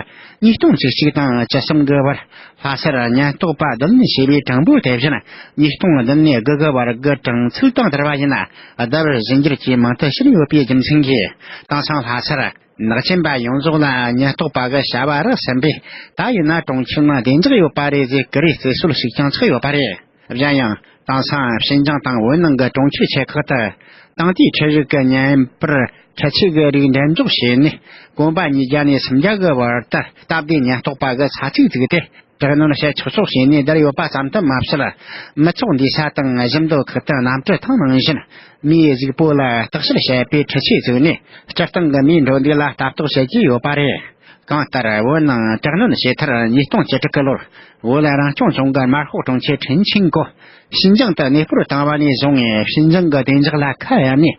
ཉིས་སྟོང་བཅུ་གཅིག་དང་བཅུ་གསུམ་གི་བར། ལྷ་སར་ཉེན་རྟོག་པ་བསྡུ་ལེན་བྱས་པའི་གྲངས་འབོར་དེ་བཞིན། ཉིས་སྟོང་བདུན་ནས་དགུ་གི་བར་གྱི་གྲངས་ཚུལ་དང་བསྡུར་བ་ཡིན་ན། ལྡབ་བཞི་འགྱུར་གྱིས་མང་དུ་ཕྱིན་ཡོད་པའི་རྒྱུ་མཚན་གྱིས། དེང་སང་ལྷ་སར། ནག་ཅན་པ་ཡོངས་རྫོགས་ལ་ཉེན་རྟོག་པ་གི་བྱ་བ་རག་ཟིན་པས། ད་ཡིན་ན་གྲོང་ཁྱེར་ནང་བདེ་འཇགས་ཡོད་པ་རེད་ཟེར་ཀུ་རེ་རྩིས་སྲོལ་ཞིག་ཀྱང་ཆགས་ཡོད་པ་རེད། གཞན་ཡང་། དེང་སང་ཞིན་ཅང་དང་བོད་ནང་གི་གྲོང་ཁྱེར་ཆེ་ཁག་ཏུ། དེང་དུས་འཕྲུལ་རིག་གི་བརྙན་པར་འཕྲུལ་ཆས་ཀྱི་རིགས་འགྲེམས་འཇོག་བྱས་ནས། གོམ་པ་ཉིས་བརྒྱ་ནས་སུམ་བརྒྱ་གི་བར་དུ་སྟབས་བདེ་ཉེན་རྟོག་པ་གི་ས་ཚིགས་བཙུགས་ཏེ། དྲག་གནོན་བྱེད་ཆོག་ཆོག་བྱས་ནས་བསྡད་ཡོད་པ་ཙམ་དུ་མ་ཟད། མི་ཚོགས་འདུས་ས་དང་བཞི་མདོ་ཁག་ཏུ་གནམ་གྲུ་ཐང་ནང་བཞིན། མིའི་གཟུགས་པོ་ལ་བརྟག་དཔྱད་བྱེད་པའི་འཕྲུལ་ཆས་བཙུགས་ནས། སྤྱིར་བཏང་གི་མིའི་འགྲོ་འདུག་ལ་ལྟ་རྟོག་བྱེད་ཀྱི་ཡོད་པ་རེད། གང་ལྟར། བོད་ནང་དྲག་གནོན་བྱས་མཐར། ཉིས་སྟོང་བཅུ་དྲུག་གི་ལོར། བོད་རང་སྐྱོང་ལྗོངས་ཀྱི་དམར་ཤོག་གྲོང་ཁྱེར་ཁྲིན་ཆིང་གོ། ཞིན་ཅང་དུ་གནས་སྤོར་བཏང་བ་ནས་བཟུང་། ཞིན་ཅང་གི་བདེ་འཇགས་ལ་ཁ་གཡར་ནས།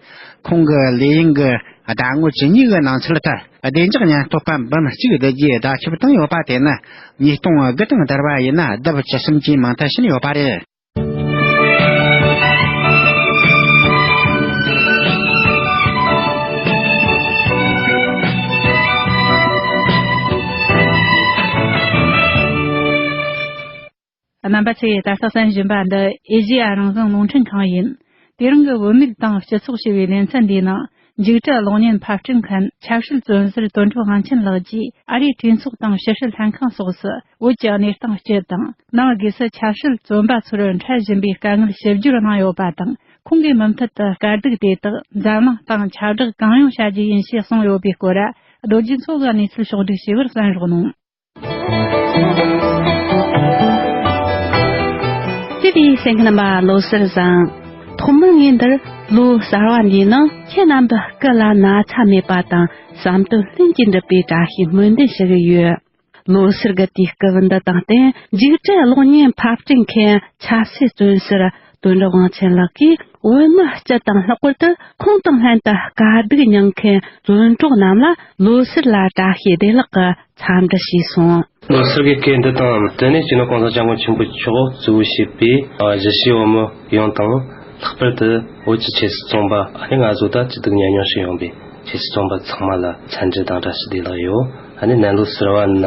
ཁོང་གི་ལས་ཡུན་གྱི་ཟླ་ངོ་བཅུ་གཉིས་ཀྱི་ནང་ཚུད་དུ། བདེ་འཇགས་ཉེན་རྟོག་པ་འབུམ་གཅིག་བསྡུ་རྒྱུའི་བརྡ་ཁྱབ་བཏང་ཡོད་པ་དེ་ནི། ཉིས་སྟོང་དགུ་དང་བསྡུར་བ་ཡིན་ན། ལྡབ་བཅུ་གསུམ་གྱིས་མང་དུ་ཕྱིན་ཡོད་པ་རེད། རྣམ་པ་ཚོས་ད་ལྟ་གསན་བཞིན་པ་འདི་ཨེ་ཤེ་ཡ་རང་དབང་རླུང་འཕྲིན་ཁང་ཡིན། དེ་རིང་གི་བོད་མི་རིགས་དང་སྤྱི་ཚོགས་ཞེས་པའི་ལེ་ཚན་འདིའི་ནང་། འཇིགས་བྲལ་གློག་བརྙན་ཕབ་སྐྲུན་མཁན་ཆབ་སྲིད་བཙོན་ཟུར་དོན་གྲུབ་དབང་ཆེན་ལགས་ཀྱིས་ཨ་རིའི་གྲོས་ཚོགས་དང་ཕྱི་སྲིད་ལྷན་ཁང་སོགས་སུ་བོད་ཀྱི་གནས་སྟངས་སྤྱི་དང་ནང་སྒོས་སུ་ཆབ་སྲིད་བཙོན་པ་ཚོར་འཕྲད་བཞིན་པའི་དཀའ་ངལ་ཞིབ་བསྒྱུར་གནང་ཡོད་པ་དང་། ཁོང་གིས་མུ་མཐུད་དུ་དཀའ་སྡུག་དེ་དག་འཛམ་གླིང་སྟེང་ཁྱབ་བསྒྲགས་གང་ཡོང་བྱ་རྒྱུ་ཡིན་ཞེས་གསུངས་ཡོད་པའི་སྐོར། རྡོ་རྗེ་མཚོ་གིས་གནས་ཚུལ་ཕྱོགས་བསྒྲིགས་བྱས་པར་གསན་རོགས་གནང་། བརྩེ་བའི་གསན་མཁན་རྣམ་པ་ལོ་གསར་བཟང་། ཐོག་མར་ངས་འདིར་ལོ་གསར་བ་འདིའི་ནང་ཁྱེད་རྣམ་པའི་སྐུ་ལ་ན་ཚ་མེད་པ་དང་བསམ་དོན་ལྷུན་གྱིས་འགྲུབ་པའི་བཀྲ་ཤིས་སྨོན་འདུན་ཞུ་གི་ཡོད། ལོ་གསར་གྱི་དུས་སྐབས་འདི་དང་བསྟུན་འཇིགས་བྲལ་གློག་བརྙན་ཕབ་སྐྲུན་མཁན་ཆབ་སྲིད་བཙོན་ཟུར་དོན་གྲུབ་དབང་ཆེན་ལགས་ཀྱིས་བོད་མི་སྤྱི་དང་ལྷག་པར་དུ་ཁོང་དང་ལྷན་དུ་དཀའ་སྡུག་མྱངས་མཁན་བཙོན་གྲོགས་རྣམས་ལ་ལོ་གསར་ལ་བཀྲ་ཤིས་བདེ་ལེགས་ཀྱི་འཚམས་འདྲི་ཞུས་སོང་། ལོ་གསར་གྱི་སྐད་འདི་དང་བསྟུན་ནས་སྤྱི་ནོར་༸གོང་ས་༸སྐྱབས་མགོན་ཆེན་པོ་མཆོག་གཙོ་བོ་བྱས་པའི་གཞིས་བྱེས་བོད་མི་ཡོངས་དང་། ལྷག་པར་དུ་བོད་ཀྱི་ཆབ་སྲིད་བཙོན་པ་ཨ་ནི་ང་ཚོ་ད་སྐྱིད་སྡུག་མཉམ་མྱོང་བྱེད་ཡོང་པའི་ཆབ་སྲིད་བཙོན་པ་ཚང་མ་ལ་འཚམས་འདྲི་དང་བཀྲ་ཤིས་བདེ་ལེགས་ཡོད། ཨ་ནི་ནད་ལོ་གསར་བ་ན་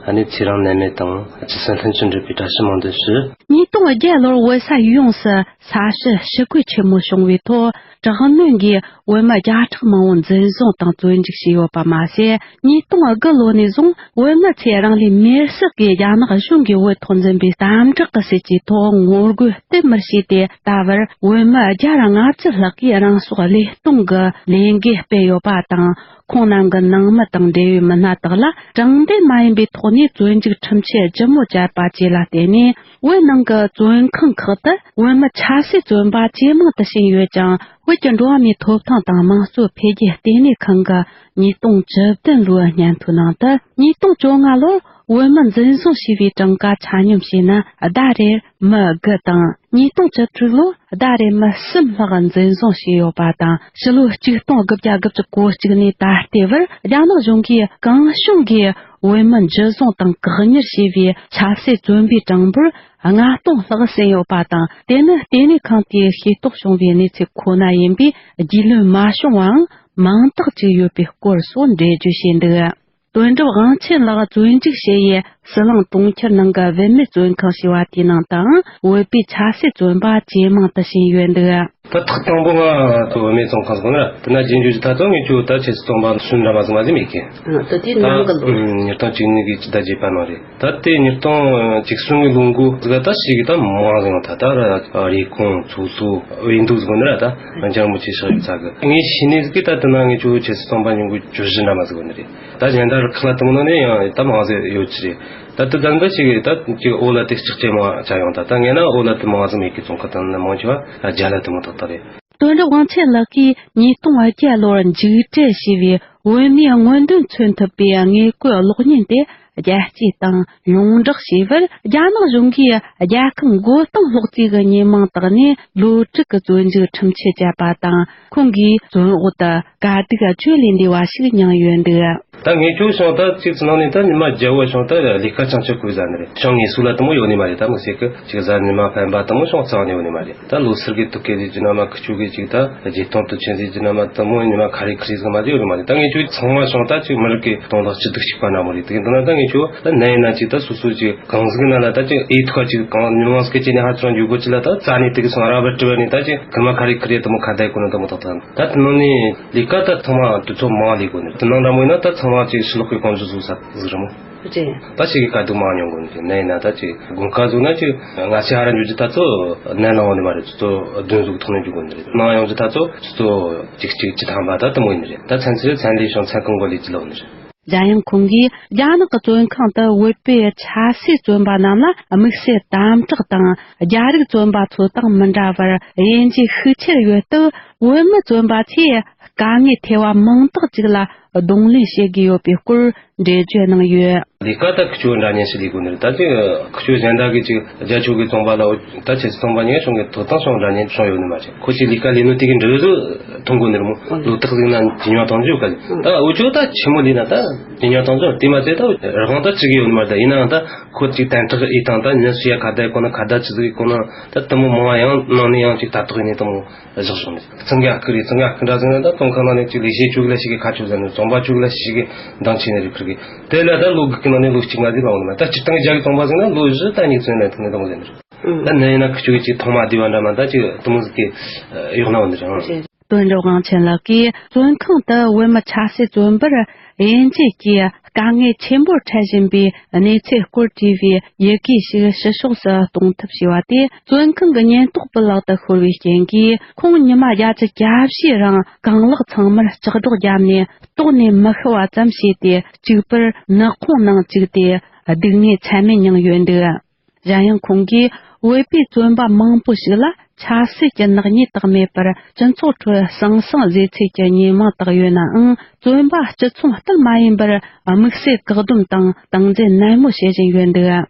ཨ་ནི་ཚེ་རིང་ནད་མེད་དང་རྒྱུ་སྲིད་ལྷུན་གྱིས་འགྲུབ་པའི་བཀྲ་ཤིས་སྨོན་འདུན་ཞུ། ཉིས་སྟོང་བརྒྱད་ལོར་བོད་ས་ཡོངས་སུ་ས་བྱི་ཞི་རྒོལ་ཆེན་མོ་བྱུང་བའི་ཐོག་དྲག་གནོན་གྱིས་བོད་མི་བརྒྱ་ཕྲག་མང་བོ་འཛིན་བཟུང་དང་བཙོན་འཇུག་བྱས་ཡོད་པ་མ་ཟད། ཉིས་སྟོང་དགུ་ལོ་ནས་བཟུང་བོད་མི་ཚོས་རང་ལུས་མེར་སྲེག་གིས་རྒྱ་ནག་གཞུང་གིས་བོད་ཐོག་འཛིན་པའི་དམ་དྲག་གི་སྲིད་ཇུས་ཐོག་ངོ་རྒོལ་བརྟན་མར་བྱས་ཏེ། ད་བར་བོད་མི་བརྒྱ་དང་ལྔ་བཅུ་ལྷག་གིས་རང་སྲོག་བློས་གཏོང་གི་ལས་འགུལ་སྤེལ་ཡོད་པ་དང་། ཁོང་རྣམས་ཀྱི་ནང་མི་དང་འབྲེལ་ཡོད་མི་སྣ་དག་ལ་དྲང་བདེན་མ་ཡིན་པའི་ཐོག་ནས་བཙོན་འཇུག་ཁྲིམས་ཆད་ལྗིད་མོ་བཅད་པ་བཅས་ལ་བརྟེན་ནས། བོད་ནང་གི་བཙོན་ཁང་ཁག་ཏུ་བོད་མི་ཆབ་སྲིད་བཙོན་པ་ཇེ་མང་དུ་ཕྱིན་ཡོད་ཅིང་། བོད་ཀྱི་འགྲོ་བ་མིའི་ཐོབ་ཐང་དང་དམངས་གཙོ་འཕེལ་རྒྱས་ལྟེ་གནས་ཁང་གི་ཉིས་སྟོང་བཅུ་བདུན་ལོའི་སྙན་ཐོའི་ནང་དུ། ཉིས་སྟོང་བཅོ་ལྔ་ལོར་བོད་མི་འཛིན་བཟུང་བྱས་པའི་གྲངས་ཀ་ཆ་སྙོམས་བྱས་ན། ཟླ་རེར་མི་དགུ་དང་། ཉིས་སྟོང་བཅུ་དྲུག་ལོར་ཟླ་རེར་མི་གསུམ་ལྷག་འཛིན་བཟུང་བྱས་ཡོད་པ་དང་། ཕྱི་ལོ་ཆིག་སྟོང་དགུ་བརྒྱ་དགུ་བཅུ་གོ་གཅིག་ནས་ད་ལྟའི་བར་རྒྱ་ནག་གཞུང་གིས་གང་བྱུང་གིས་བོད་མི་འཇུ་བཟུང་དང་བཀག་ཉར་བྱས་པའི་ཆབ་སྲིད་བཙོན་པའི་གྲངས་འབོར་ལྔ་སྟོང་ལྷག་ཟིན་ཡོད་པ་དང་། དེ་ནི་ལྟེ་གནས་ཁང་དེས་ཤེས་རྟོགས་བྱུང་བའི་གནས་ཚུལ་ཁོ་ན་ཡིན་པས། རྒྱུས་ལོན་མ་བྱུང་བའང་མང་དག་ཅིག་ཡོད་པའི་སྐོར་སོགས་འགྲེལ་བརྗོད་བྱས་འདུག་དོན་གྲུབ་དབང་ཆེན་ལགས་བཙོན་འཇུག་བྱས་ཡས་ཟི་ལིང་གྲོང་ཁྱེར་ནང་གི་བུད་མེད་བཙོན་ཁང་ཞེས་པ་དེའི་ནང་དུའང་བོད་པའི་ཆབ་སྲིད་བཙོན་པ་ཇེ་མང་དུ་ཕྱིན་ཡོད་འདུག་ད་ཐེངས་དང་པོ་ང་ཚོ་བུད་མེད་བཙོན་ཁང་སོང་ན་ར། དེ་ན་རྗེས་འཇུག་ཅིག་ད་ཚོ་ངས་ཁྱོད་ད་ཆབ་སྲིད་བཙོན་པ་སུ་འདྲ་མ་ཟིག་མ་ཟིག་མེད་ཀི། ད་དེ་ད་ནང་གི་ལོ། ཉིས་སྟོང་བཅུ་གཉིས་གི་ཕྱི་ཟླ་བརྒྱད་པ་ནང་རེད། ད་དེ་ཉིས་སྟོང་བཅུ་གསུམ་གི་ལོ་འགོ་ཟིག་ད་ཞིག་གི་ད་མང་ཟིག་ཡོང་ཐལ། ད་ར་རེབ་གོང་ཚོགས་གཙོ་འོས་འདུག་ཟིག་ནི་ར། ད་འཇར་མོ་ཆེ་ཤག་ཡོད་ཚ་གི། ངས་ཤེས་ནི་ཟིག་གི་ད་དེ་ན་ངས་ཁྱོད་ཆབ་སྲིད་བཙོན་པ་ཉུང་གི་བཅུ་བཞི་འདྲ་མ་ཟིག་ནི་རེད། ད་གཞན་དག་རི་ཁ་ལ་དེ་མོ་ནང་ནས་ཡང་ད་མང་ཟིག་ཡོད་ཀྱི་རེད། ད་དེ་ད་འདི་ཞིག་ད་ཅིག་འོ་ལ་དེ་ལྕགས་ཅན་མ་ཆ་ཡོང་། ད་ད་ངས་ན་འོ་ལ་དེ་མང་ཟིག་མེད་ཀི། བཙོན་ཁང་དེ་ན་མང་ཆེ་བ་ད་རྒྱ་ལ་དེ་མོ་ཏག་ཏག་རེད། དོན་གྲུབ་དབང་ཆེན་ལགས་ཀྱིས་ཉིས་སྟོང་བརྒྱད་ལོར་མཇུག་སྒྲིལ་བྱས་པའི་བོད་མིའི་མངོན་འདོད་མཚོན་ཐུབ་པའི་དངོས་བཀོད་གློག་བརྙན་དེ་རྒྱལ་སྤྱི་དང་ཡོངས་བསྒྲགས་བྱས་པར། རྒྱ་ནག་གཞུང་གིས་རྒྱལ་ཁམས་མགོ་རྟིང་སློག་རྩིས་ཀྱི་ཉེས་མིང་བཏགས་ནས་ལོ་དྲུག་གི་བཙོན་འཇུག་ཁྲིམས་ཆད་བཅད་པ་དང་། ཁོང་གིས་བཙོན་འོག་ཏུ་དཀའ་སྡུག་བརྗོད་ལས་འདས་པ་ཞིག་མྱངས་ཡོད་འདུག། ད་ངས་ཁྱོད་བྱུང་ད་ཅིག་ཚུ་ནང་ནས་ད་ཉི་མ་བརྒྱ་བོ་བྱུང་ད་ལས་ཀ་ཅང་ཅང་དགོས་ཟ་ནི་རེད། བྱང་ངེས་སུ་ལ་དེ་མོ་ཡོད་ནི་མ་རེད། ད་མི་ཟེར་གི་ཅིག་གཟའ་ཉི་མ་ཕན་པ་དེ་མོ་བྱུང་རྩ་ནས་ཡོད་ནི་མ་རེད། ད་ལོ་སར་གི་དུ་ཁེ་ལི་ཇི་ན་མ་ཁི་ཆུ་གི་ཅིག་ད་རྗེས་ཐོང་དུ་ཆེན་ཟི་ཇི་ན་མ་དེ་མོ་ཉི་མ་ཁ་རི་ཁི་རི་ཟིག་མ་དེ་ཡོད་ནི་མ་རེད། ད་ངས་ཁྱོད་ཚང་མ་བྱུང་ད་ཅིག་མི་རིགས་གི་དོན་དག་སྤྱི་སྡུག་ཞིག་པ་འདྲ་མོ་རེད། དེ་གི་འདི་ན་ད་ངས་ཁྱོད་ད་ནད་ཡིན་ན་ཅིག་ད་སོ་སོ་ཅིག་གང་ཟིག་ན་ལ་ད་ཅིག་ཨེ་ཐུག་ཅིག་གང་ཉི་མ་ཟིག་གི་ཅི་ནས་ཧ་ཚང་རྒྱུ་གོ་ཅི་ལ་ད་རྩ་ནས་དེ་གི་སོང་ར་བར་དྲི་བ་ནས་ད་ཅིག་ཁི་མ་ཁ་རི་ཁི་རི་དེ་མོ་ཁ་ད་ཡི་གོ་ན་དེ་མོ་ད་ད་ད་དེ་ནང་ནས། ལས་ཀ་ད་ཚང་མ་དུས་ཚོད་མང་ལས་དགོས་ནི། དེ་ནང་འདྲ་མོ་ཡིན་ན་ད་ཚང་མ་ཅིག་ཕྱི་ལོགས་ཀྱི་གོམ་བགྲོད་བཟོ་ས་ཟིག་རེད་མོ། རེད། ད་ཞིག་གི་དཀའ་སྡུག་མང་མྱོང་དགོས་ནི་རེད། ནད་ཡིན་ན་ད་ཅིག་དགུན་ཁ་བཟོ་ན་ཅིག་སྔ་ཕྱི་ཧ་ར་འགྱོ་རྒྱུ་ད་ཚོ་ནད་ལངས་འོང་ནི་མ་རེད། ཚོ་བདུན་ཟུག་ཐོག་ནས་འགྱོ་དགོས་ནི་རེད། ནང་ཡོང་རྒྱུ་ད་ཚོ་ཚོ་གཅིག་གཅིག་བཅུ་ཐམ་པ་ད་དེ་མོ་ཡིན་ནི་རེད། ད་ཚན་ཚེ་ཚན་ལས་བྱུང་ཚན་གང་གོ་ལས་ཅི་ལོག་ནི་རེད། གཞན་ཡང་ཁོང་གིས་རྒྱ་ནག་གི་བཙོན་ཁང་དུ་བོད་པའི་ཆབ་སྲིད་བཙོན་པ་རྣམས་ལ་དམིགས་བསལ་དམ་དྲག་དང་། རྒྱ་རིགས་བཙོན་པ་ཚོ་དང་མི་འདྲ་བར་དབྱེ་འབྱེད་ཤུགས་ཆེར་ཡོད་སྟབས། བོད་མི་བཙོན་པ་ཚོས་དཀའ་ངལ་ཐེ་བ་མང་དག་ཅིག་ལ་གདོང་ལེན་བྱེད་ཀྱི་ཡོད་པའི་སྐོར་འགྲེལ་བརྗོད་གནང་ཡོད། ལས་ཀ་ད་ཁི་ཆོ་འདྲ་མཉམ་ཞིག་ལས་དགོས་ནི་རེད། ད་ཅིག་ཁི་ཆོ་གཞན་དག་གི་ཅིག་རྒྱ་ཆོ་གི་བཙོན་པ་ལ་ད་ཁྱེད་ཚོ་བཙོན་པ་ཉེ་ཤོང་གི་ཐོབ་ཐང་ཤོང་འདྲ་མཉམ་ཤོང་ཡོད་ནི་མ་རེད། ཁོ་ཅིག་ལས་ཀ་ལས་ནོ་དེ་གི་འབྲུ་རུ་ཐོན་དགོས་ནི་རེད་མོ། ལོ་ཏག་ཟིག་ན་ཇི་ཉོ་ཐང་ཇུ་ག་ད་འུ་ཆོ་ད་ཆི་མོ་ལས་ན་ད་ཇི་ཉོ་ཐང་ཇུ་དེ་མ་ཚད་ད་རང་ད་ཅིག་ཡོད་ནི་མ་རེད། ད་ཡིན་ནའང་ད་ཁོ་ཅིག་དན་ཁྲག་ཨེ་ཐང་ད་ཉི་སུ་ཡ་ཁ་ད་ཡི་གོ་ན་ཁ་ད་ཅི་ཟིག་ཡི་གོ་ན་ད་དེ་མོ་མང་བ་ཡང་ནང་ནས་ཡང་ཅིག་ད་ཐོག་ཡིན་ནི་དེ་མོ། བཞག་བྱུང་ནས། གཙང་ག་ཁུ་རེ་གཙང་ག་ཁུ་འདྲ་ཟིན་ན་ད་བཙོན་ཁང་ནང་ནས་ཅིག་ལས་བྱེད་ཅུག་ལ་ཞིག་གི་ཁ་ཆུ་ཟ་ནས་བཙོན་པ་ཅུག་ལ་ཞིག་གི་འདང་ཆེ་ནས་རེ་ཁུར་གི། དེ་ལ་ད་ལོ་དགུ་གི་ནང་ནས་ལོ་གཅིག་མ་ཟིན་པ་འོང་ནི་མ། ད་སྤྱིར་བཏང་རྒྱ་གི་བཙོན་པ་ཟིན་ན་ལོ་བཞི་ད་ཉིག་ཚོན་ལ་ཐུག་ནས་གཏོང་ཟིན་ནི། ད་ནད་ཡིན་ན་ཁུ་ཆུ་གི་ཅིག་ཐོག་མ་བསྡུས་པ་འདྲ་མ་ད་ཅིག་དུ་མོ་ཟིག་གི་གཡོག་ན་འོང་ནི་རེད། དོན་གྲུབ་དབང་ཆེན་ལགས་ཀྱིས་བཙོན་ཁང་དུ་བོད་མི་ཆབ་སྲིད་བཙོན་པར་དབྱེ་འབྱེད་ཀྱིས་དཀའ་ངལ་ཆེན་པོར་འཕྲད་བཞིན་པའི་གནས་ཚུལ་སྐོར་བྲིས་པའི་ཡི་གེ་ཞིག་ཕྱི་ཕྱོགས་སུ་གཏོང་ཐབས་བྱས་པ་དེ། བཙོན་ཁང་གི་ཉེན་རྟོག་པའི་ལག་ཏུ་ཤོར་བའི་རྐྱེན་གྱིས། ཁོང་ཉི་མ་བརྒྱད་ཅུ་གྱ་བཞིའི་རིང་རྐང་ལག་ཚང་མར་ལྕགས་སྒྲོག་བརྒྱབ་ནས་ལྟོགས་ནས་མི་ཤི་བ་ཙམ་བྱས་ཏེ། གཅིག་པུར་ནག་ཁུང་ནང་བཅུག་སྟེ་སྡུག་བསྔལ་ཚད་མེད་མྱངས་ཡོད་འདུག། གཞན་ཡང་ཁོང་གིས་བོད་པའི་བཙོན་པ་མང་པོ་ཞིག་ལ་ཆབ་སྲིད་ཀྱི་ནག་ཉེས་དག་མེད་པར་སྤྱི་ཚོགས་ཁྲོད་ཟང་ཟིང་བཟོས་ཚུལ་གྱི་ཉེས་མིང་བཏགས་ཡོད་ནའང་། བཙོན་པ་སྤྱི་མཚུངས་གཏན་མ་ཡིན་པར་དམིགས་བསལ་བཀག་སྡོམ་དང་སྟངས་འཛིན་ནན་མོ་བྱེད་བཞིན་ཡོད་འདུག།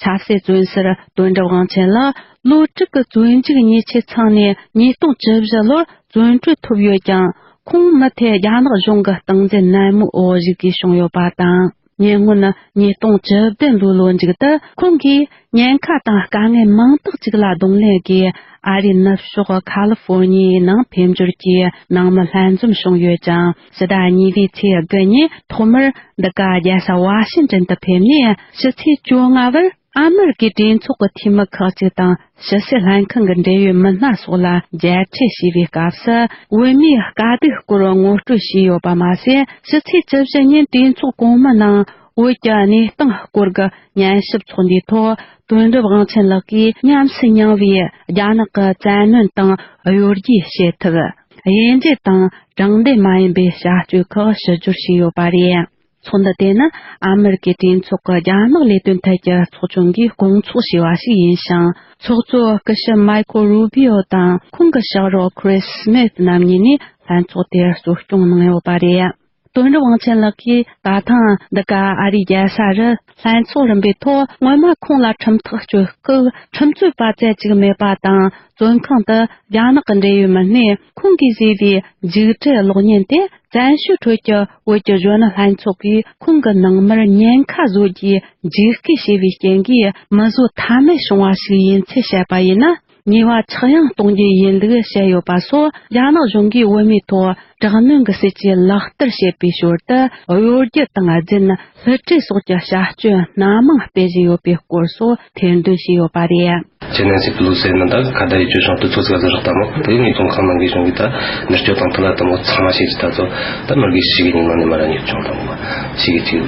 ཆབ་སྲིད་བཙོན་ཟུར་དོན་གྲུབ་དབང་ཆེན་ལགས་ལོ་དྲུག་གི་བཙོན་འཇུག་ཉེས་ཆད་ཚང་ནས་ཉིས་སྟོང་བཅུ་བཞི་ལོར་བཙོན་གྲོལ་ཐོབ་ཡོད་ཀྱང་། ཁོང་མུ་མཐུད་རྒྱ་ནག་གཞུང་གི་སྟངས་འཛིན་ནན་མོའི་འོག་བཞུགས་དགོས་བྱུང་ཡོད་པ་དང་། ཉེ་སྔོན་ཉིས་སྟོང་བཅུ་བདུན་ལོའི་ལོ་མཇུག་ཏུ་ཁོང་གིས་ཉེན་ཁ་དང་དཀའ་ངལ་མང་དག་ཅིག་ལ་གདོང་ལེན་གྱིས། ཨ་རིའི་ནུབ་ཕྱོགས་ཁ་ལི་ཧྥོར་ནི་ཡའི་ནང་ཕེབས་འབྱོར་གྱིས་ནང་མི་ལྷན་འཛོམས་བྱུང་ཡོད་ཅིང་། ཕྱི་ཟླ་གཉིས་པའི་ཚེས་དགུ་ཉིན་ཐོག་མར་འདི་ག་རྒྱལ་ས་ཝ་ཤིང་ཏན་དུ་ཕེབས་ནས། ཕྱི་ཚེས་བཅོ་ལྔ་བར་ཨ་མེ་རི་ཀའི་གྲོས་ཚོགས་ཀྱི་འཐུས་མི་ཁག་ཅིག་དང་། ཕྱི་སྲིད་ལྷན་ཁང་གི་འབྲེལ་ཡོད་མི་སྣ་སོགས་ལ་མཇལ་འཕྲད་བྱས་པའི་སྐབས་སུ། བོད་མིའི་དཀའ་སྡུག་སྐོར་ངོ་སྤྲོད་བྱས་ཡོད་པ་མ་ཟད། ཕྱི་ཚེས་བཅུ་བཞི་ཉིན་གྲོས་ཚོགས་གོང་མའི་ནང་བོད་ཀྱི་གནས་སྟངས་སྐོར་གྱི་ཉན་ཞིབ་ཚོགས་འདུའི་ཐོག་དོན་གྲུབ་དབང་ཆེན་ལགས་ཀྱིས་ཉམས་སུ་མྱངས་པའི་རྒྱ་ནག་གི་བཙན་གནོན་དང་གཡོ་སྒྱུ་བྱེད་ཐབས། དབྱེ་འབྱེད་དང་དྲང་བདེན་མ་ཡིན་པའི་བྱ་སྤྱོད་ཁག་ཕྱི་བསྒྱུར་བྱས་ཡོད་པ་རེད། ཚོགས་འདུ་དེ་ནི་ཨ་མེ་རི་ཀའི་གྲོས་ཚོགས་ཀྱི་རྒྱ་ནག་ལས་དོན་ཐད་ཀྱི་ཚོགས་ཆུང་གིས་སྐོང་ཚོགས་བྱས་པ་ཞིག་ཡིན་ཞིང་། ཚོགས་གཙོ་སྐུ་ཞབས་མའི་ཁོ་རུ་བྷི་ཨོ་དང་ཁོང་གི་ཕྱག་རོགས་ཁི་རིས་སྨིད་རྣམ་གཉིས་ནས་ལྷན་ཚོགས་དེར་གཙོ་སྐྱོང་གནང་ཡོད་པ་རེད། དོན་གྲུབ་དབང་ཆེན་ལགས་ཀྱིས་ད་ཐེངས་འདི་ག་ཨ་རིའི་རྒྱལ་ས་རུ་ལྷན་ཚོགས་རིམ་པའི་ཐོག་སྔོན་མ་ཁོང་ལ་ཁྲིམས་ཐག་གཅོད་སྐབས་ཁྲིམས་རྩོད་པ་བཙལ་བཅུག་མེད་པ་དང་། བཙོན་ཁང་དུ་རྒྱ་ནག་གི་འབྲེལ་ཡོད་མི་སྣས་ཁོང་གིས་བཟོས་པའི་མཇུག་འབྲས་གློག་བརྙན་དེ། བཙན་བྱོལ་ཁྲོད་ཀྱི་བོད་ཀྱི་གཞོན་ནུ་ལྷན་ཚོགས་ཀྱིས་ཁོང་གི་ནང་མིར་ཉེན་ཁ་བཟོ་རྒྱུའི་འཇིགས་སྐུལ་བྱས་པའི་རྐྱེན་གྱིས་མི་བཟོ་ཐབས་མེད་བྱུང་བ་ཞིག་ཡིན་ཚུལ་བཤད་པ་ཡིན་ན། ཉེས་པ་ཆག་ཡང་གཏོང་རྒྱུ་ཡིན་འདུག་བཤད་ཡོད་པ་སོགས། རྒྱ་ནག་གཞུང་གིས་བོད་མིའི་ཐོག་དྲག་གནོན་གྱི་སྲིད་ཇུས་ལག་བསྟར་བྱེད་པའི་ཞོར་དུ། གཡོ་སྒྱུ་དང་རྫུན། བསླུ་བྲིད་སོགས་ཀྱི་བྱ་སྤྱོད་སྣ་མང་སྤེལ་བཞིན་ཡོད་པའི་སྐོར་སོགས་ཐེར་འདོན་བྱས་ཡོད་པ་རེད། ཅི་ནན་སི་པི་ལུ་སི་ནི་ད་ཁ་བརྡ་ཡི་བཅུ་ཤོང་དུ་ཚོ་ཚིག་ཟུར་ལྟ་མོ་དེ་ནི་ཚོང་ཁང་ནང་གི་གཞུང་གི་ད་ནུབ་སྐྱོད་དང་ཐུ་ལ་དུ་མོ་ཚང་མ་ཞིག་གི་ད་ཚོ་ད་མི་རྒྱུ་ཞིག་གི་ནང་ནས་མ་ར་ཉུ་ཆུང་དང་མོ་ཞིག་གི་ཅིག་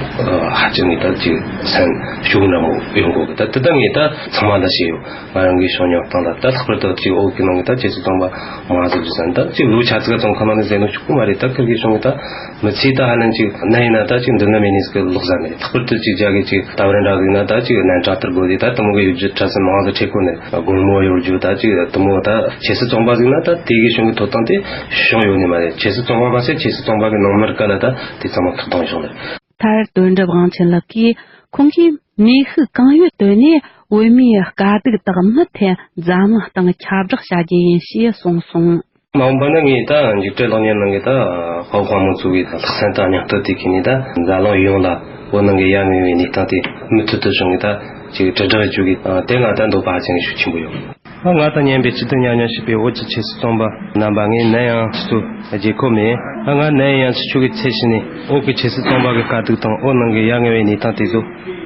ཧ་ཅང་གི་ད་ཅིག་སེམས་ཤུགས་འདྲ་མོ་ཡོང་གོ་གི། ད་དེ་ད་ངས་ད་ཚང་མ་ད་ཤེས་ཡོད། ང་རང་གི་ཤོག་ཉོ་སྟངས་ལ་ད་ལྷག་པར་དུ་ཅིག་འོག་གི་ནང་གི་ད་ཁྱེད་ཚོ་ཚོང་པ་མང་ཟིག་རེད་ཟེར། ད་ཅིག་ལུ་ཆ་ཚིག་ཚོང་ཁང་ནང་ནས་ཟེར་ནོ་ཆོག་གི་མ་རེད། ད་ཁིར་གི་ཤོང་གི་ད་མི་ཚེ་ད་ཧ་ལན་ཅིག་ན་ཡིན་ན་ད་ཅིག་འདི་ན་མེད་ནི་ཟིག་ལོག་ཟ་མེད། ལྷག་པར་དུ་ཅིག་རྒྱ་གི་ཅིག་ད་བར་འདྲ་གི་ན་ད་ཅིག་ནན་ཏྲག་ཏུ་དགོས་དེ་ད་དུ་མོ་གི་ཡུལ་རྒྱུ་ཁྲ་ཟིན་མང་ཟིག་ཁྲེ་ཁོ་ནས་དགོང་མོ་ཡོད་རྒྱུ་ད་ཅིག་དུ་མོ་ད་ཁྱེད་ཚོ་ཚོང་པ་ཟིག་ན་ད་དེ་གི་ཤོང་གི་ཐོབ་ཐང་དེ་ཤོང་ཡོད་ནི་མ་རེད། ཁྱེད་ཚོ་ཚོང་པ་མ་ཟད་ཁྱེད་ཚོ་ཚོང་པ་གི་ནང་མི་རིགས་ལ་ད་དེ་ཚང་མ་ཁག་གཏོང་ཤོང་ལ། མཐར་དོན་གྲུབ་དབང་ཆེན་ལགས་ཀྱིས་ཁོང་གིས་ནུས་ཤུགས་གང་ཡོད་བཏོན་ནས་བོད་མིའི་དཀའ་སྡུག་དག་མུ་མཐུད་འཛམ་གླིང་སྟེང་ཁྱབ་བསྒྲགས་བྱ་རྒྱུ་ཡིན་ཞེས་གསུངས་སོང་། མ་འོངས་པ་ན་ངས་ད་འཇིགས་བྲལ་གློག་བརྙན་ནང་གི་ད་དཔའ་བོ་དཔའ་མོ་ཚོ་གི་ལྷག་བསམ་དང་སྙིང་སྟོབས་དེ་ཁྱེར་ནས་ད་འཛམ་གླིང་ཡོངས་ལ་བོད་ནང་གི་ཡ་ངེས་པའི་གནས་སྟངས་དེ་མུ་མཐུད་དུ་བྱུང་གི་ད་ཅིག་དྲིལ་བསྒྲགས་བྱུང་གི། དེ་ང་ད་འདོད་པ་ཧ་ཅང་གི་ཤུགས་ཆེན་པོ་ཡོད། ང་དང་མཉམ་པའི་སྤྱི་དོན་ཉམས་མྱོང་བྱེད་པའི་བོད་ཀྱི་ཆབ་སྲིད་བཙོན་པ་རྣམ་པ། ངས་ནམ་ཡང་ཁྱེད་ཚོ་བརྗེད་ཁོམ་མེད། ང་ནམ་ཡང་ཁྱེད་ཚོ་གི་ཚེ་ཕྱི་ནས་བོད་ཀྱི་ཆབ་སྲིད་བཙོན་པ་གི་དཀའ་སྡུག་དང་བོད་ནང་གི་ཡ་ངེས་པའི་གནས་སྟངས་དེ་ཚོ་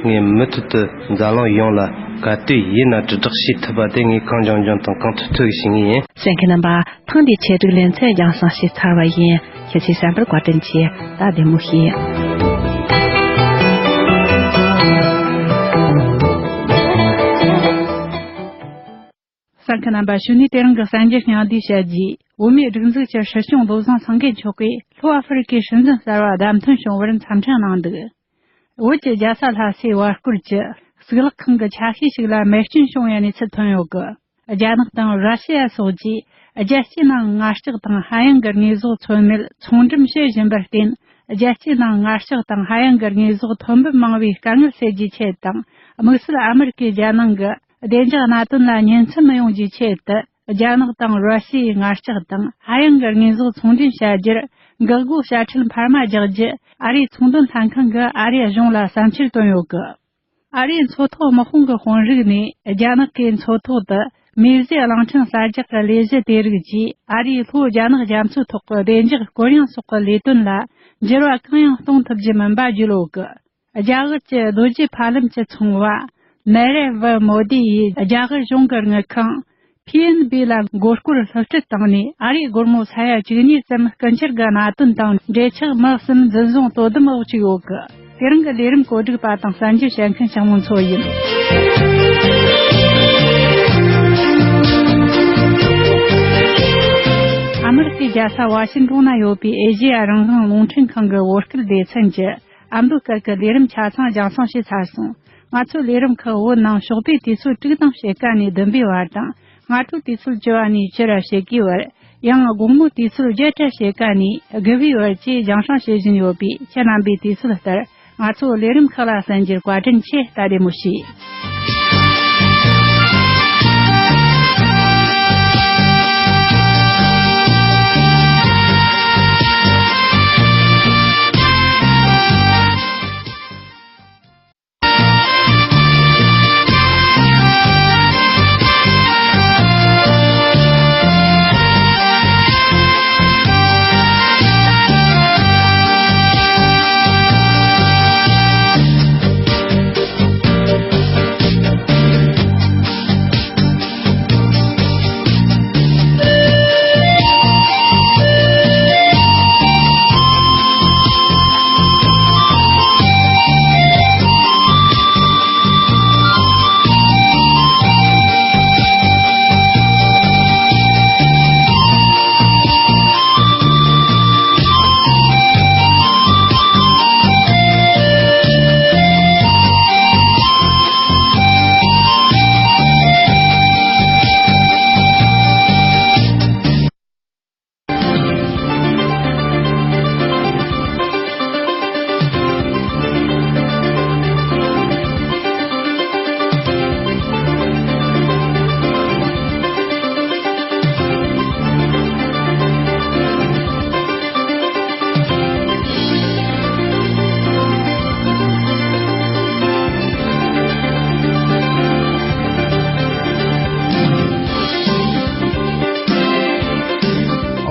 ངས་མུ་མཐུད་དུ་འཛམ་གླིང་ཡོངས་ལ་ག་དུས་ཡིན་ན་དྲིལ་བསྒྲགས་བྱེད་ཐུབ་པ་དེ་ངས་གང་འབྱུང་འབྱུང་དང་གང་ཐུབ་ཐུབ་ཀྱིས་བྱེད་ངེས་ཡིན། གསན་མཁན་རྣམ་པ། ཐེངས་འདིའི་ཆེད་སྒྲིག་ལེ་ཚན་རྒྱང་སྲིང་བྱས་ཚར་བ་ཡིན། ཁྱེད་ཚོས་གསན་པར་བཀའ་དྲིན་ཆེ། ད་བདེ་མོ་བྱོས། གསན་མཁན་རྣམ་པ། གཞུག་ནས་དེ་རིང་གི་གསར་འགྱུར་སྙིང་བསྡུས་བཤད་རྒྱུ། བོད་མིའི་སྒྲིག་འཛུགས་ཀྱི་སྲིད་སྐྱོང་བློ་བཟང་སེང་གེ་མཆོག་གིས་ལྷོ་ཨ་ཧྥེ་རི་ཁའི་སྲིད་འཛིན་གསར་བ་བདམས་ཐོན་བྱུང་བར་འཚམས་འཕྲིན་གནང་འདུག། བོད་ཀྱི་རྒྱལ་ས་ལྷ་སའི་བར་སྐོར་གྱི་གཙུག་ལག་ཁང་གི་ཆ་ཤས་ཤིག་ལ་མེ་སྐྱོན་བྱུང་བའི་གནས་ཚུལ་ཐོན་ཡོད་གི། རྒྱ་ནག་དང་ར་ཤི་ཡ་སོགས་ཀྱིས་རྒྱལ་སྤྱིའི་ནང་ངར་ལྕགས་དང་ཧ་ཡང་གི་དངོས་ཟོག་ཚོད་མེད་ཚོང་འགྲེམས་བྱེད་བཞིན་པར་བརྟེན། རྒྱལ་སྤྱིའི་ནང་ངར་ལྕགས་དང་ཧ་ཡང་གི་དངོས་ཟོག་ཐོན་འབབ་མང་བའི་དཀའ་ངལ་སེལ་རྒྱུའི་ཆེད་དང་། དམིགས་བསལ་ཨ་མེ་རི་ཀས་རྒྱལ་ནང་གི་བདེ་འཇགས་གནད་དོན་ལ་ཉེན་ཚབས་མི་ཡོང་རྒྱུའི་ཆེད་དུ། རྒྱ་ནག་དང་ར་ཤི་ཡའི་ངར་ལྕགས་དང་ཧ་ཡང་གི་དངོས་ཟོག་ཚོང་འབྲེལ་བྱ་རྒྱུར་འགག་སྒོ་དཔྱ་ཁྲལ་འཕར་མ་རྒྱག་རྒྱུ། ཨ་རིའི་ཚོང་དོན་ལྷན་ཁང་གིས་ཨ་རིའི་གཞུང་ལ་བསམ་འཆར་བཏོན་ཡོད་གི། ཨ་རིའི་མཚོ་ཐོག་དམག་དཔུང་གི་དཔོན་རིགས་ནས་རྒྱ་ནག་གི་མཚོ་ཐོག་ཏུ་མེ་བཟོས་གླང་ཕྲན་གསར་རྒྱག་གི་ལས་གཞི་དེ་རིགས་ཀྱིས་ཨ་རིའི་ལྷོ་རྒྱ་ནག་རྒྱ་མཚོའི་ཐོག་གི་བདེ་འཇགས་གུ་ཡངས་སོགས་ཀྱི་ལས་དོན་ལ་འགྱུར་བ་གང་ཡང་གཏོང་ཐུབ་རྒྱུ་མིན་པ་བརྗོད་ཡོད་གི། རྒྱ་གར་གྱི་རྡོ་རྗེ་ཕ་ལམ་གྱི་ཚོང་བ་ནེ་རེ་ཝི་མོ་དི་ཡིས་རྒྱ་གར་གཞུང་གི་དངུལ་ཁང་པི་ཨེན་བི་ལ་མགོ་སྐོར་སློབ་ཁྲིད་བཏང་ནས། ཨ་རིའི་སྒོར་མོ་ས་ཡ་བཅུ་གཉིས་ཙམ་རྐུ་འཁྱེར་གྱི་གནད་དོན་དང་འབྲེལ་ཆགས་མི་གསུམ་འཛིན་བཟུང་དོ་དམ་འོག་བཅུག་ཡོད་གི། དེ་རིང་གི་ལས་རིམ་གོ་སྒྲིག་པ་དང་གསར་འགྱུར་བཤད་མཁན་ཞང་མོ་མཚོ་ཡིན། ཨ་མེ་རི་ཁའི་རྒྱལ་ས་ཝ་ཤིང་ཏོན་ན་ཡོད་པའི་ཨེ་ཤེ་ཡ་རང་དབང་རླུང་འཕྲིན་ཁང་གི་བོད་སྐད་སྡེ་ཚན་གྱི་ཨ་མདོ་སྐད་ཀྱི་ལས་རིམ་ཆ་ཚང་རྒྱང་སྲིང་བྱས་ཚར་སོང་། ང་ཚོའི་ལས་རིམ་ཁག་བོད་ནང་ཞོགས་པའི་དུས་ཚོད་དྲུག་དང་ཕྱེད་ཀ་ནས་བདུན་པའི་བར་དང་། སྔ་དྲོའི་དུས་ཚོད་བཅུ་པ་ནས་བཅུ་ར་ཕྱེད་ཀའི་བར། ཡང་དགོང་མོའི་དུས་ཚོད་བརྒྱད་དྲ་ཕྱེད་ཀ་ནས་དགུ་པའི་བར་བཅས་རྒྱང་སྲིང་བྱེད་བཞིན་ཡོད་པས། ཁྱེད་རྣམ་པས་དུས་ཚོད་ལྟར་ང་ཚོའི་ལས་རིམ་ཁག་ལ་གསན་རྒྱུར་བཀའ་དྲིན་ཆེ། ད་བདེ་མོ་བྱོས།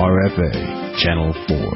R F A Channel four.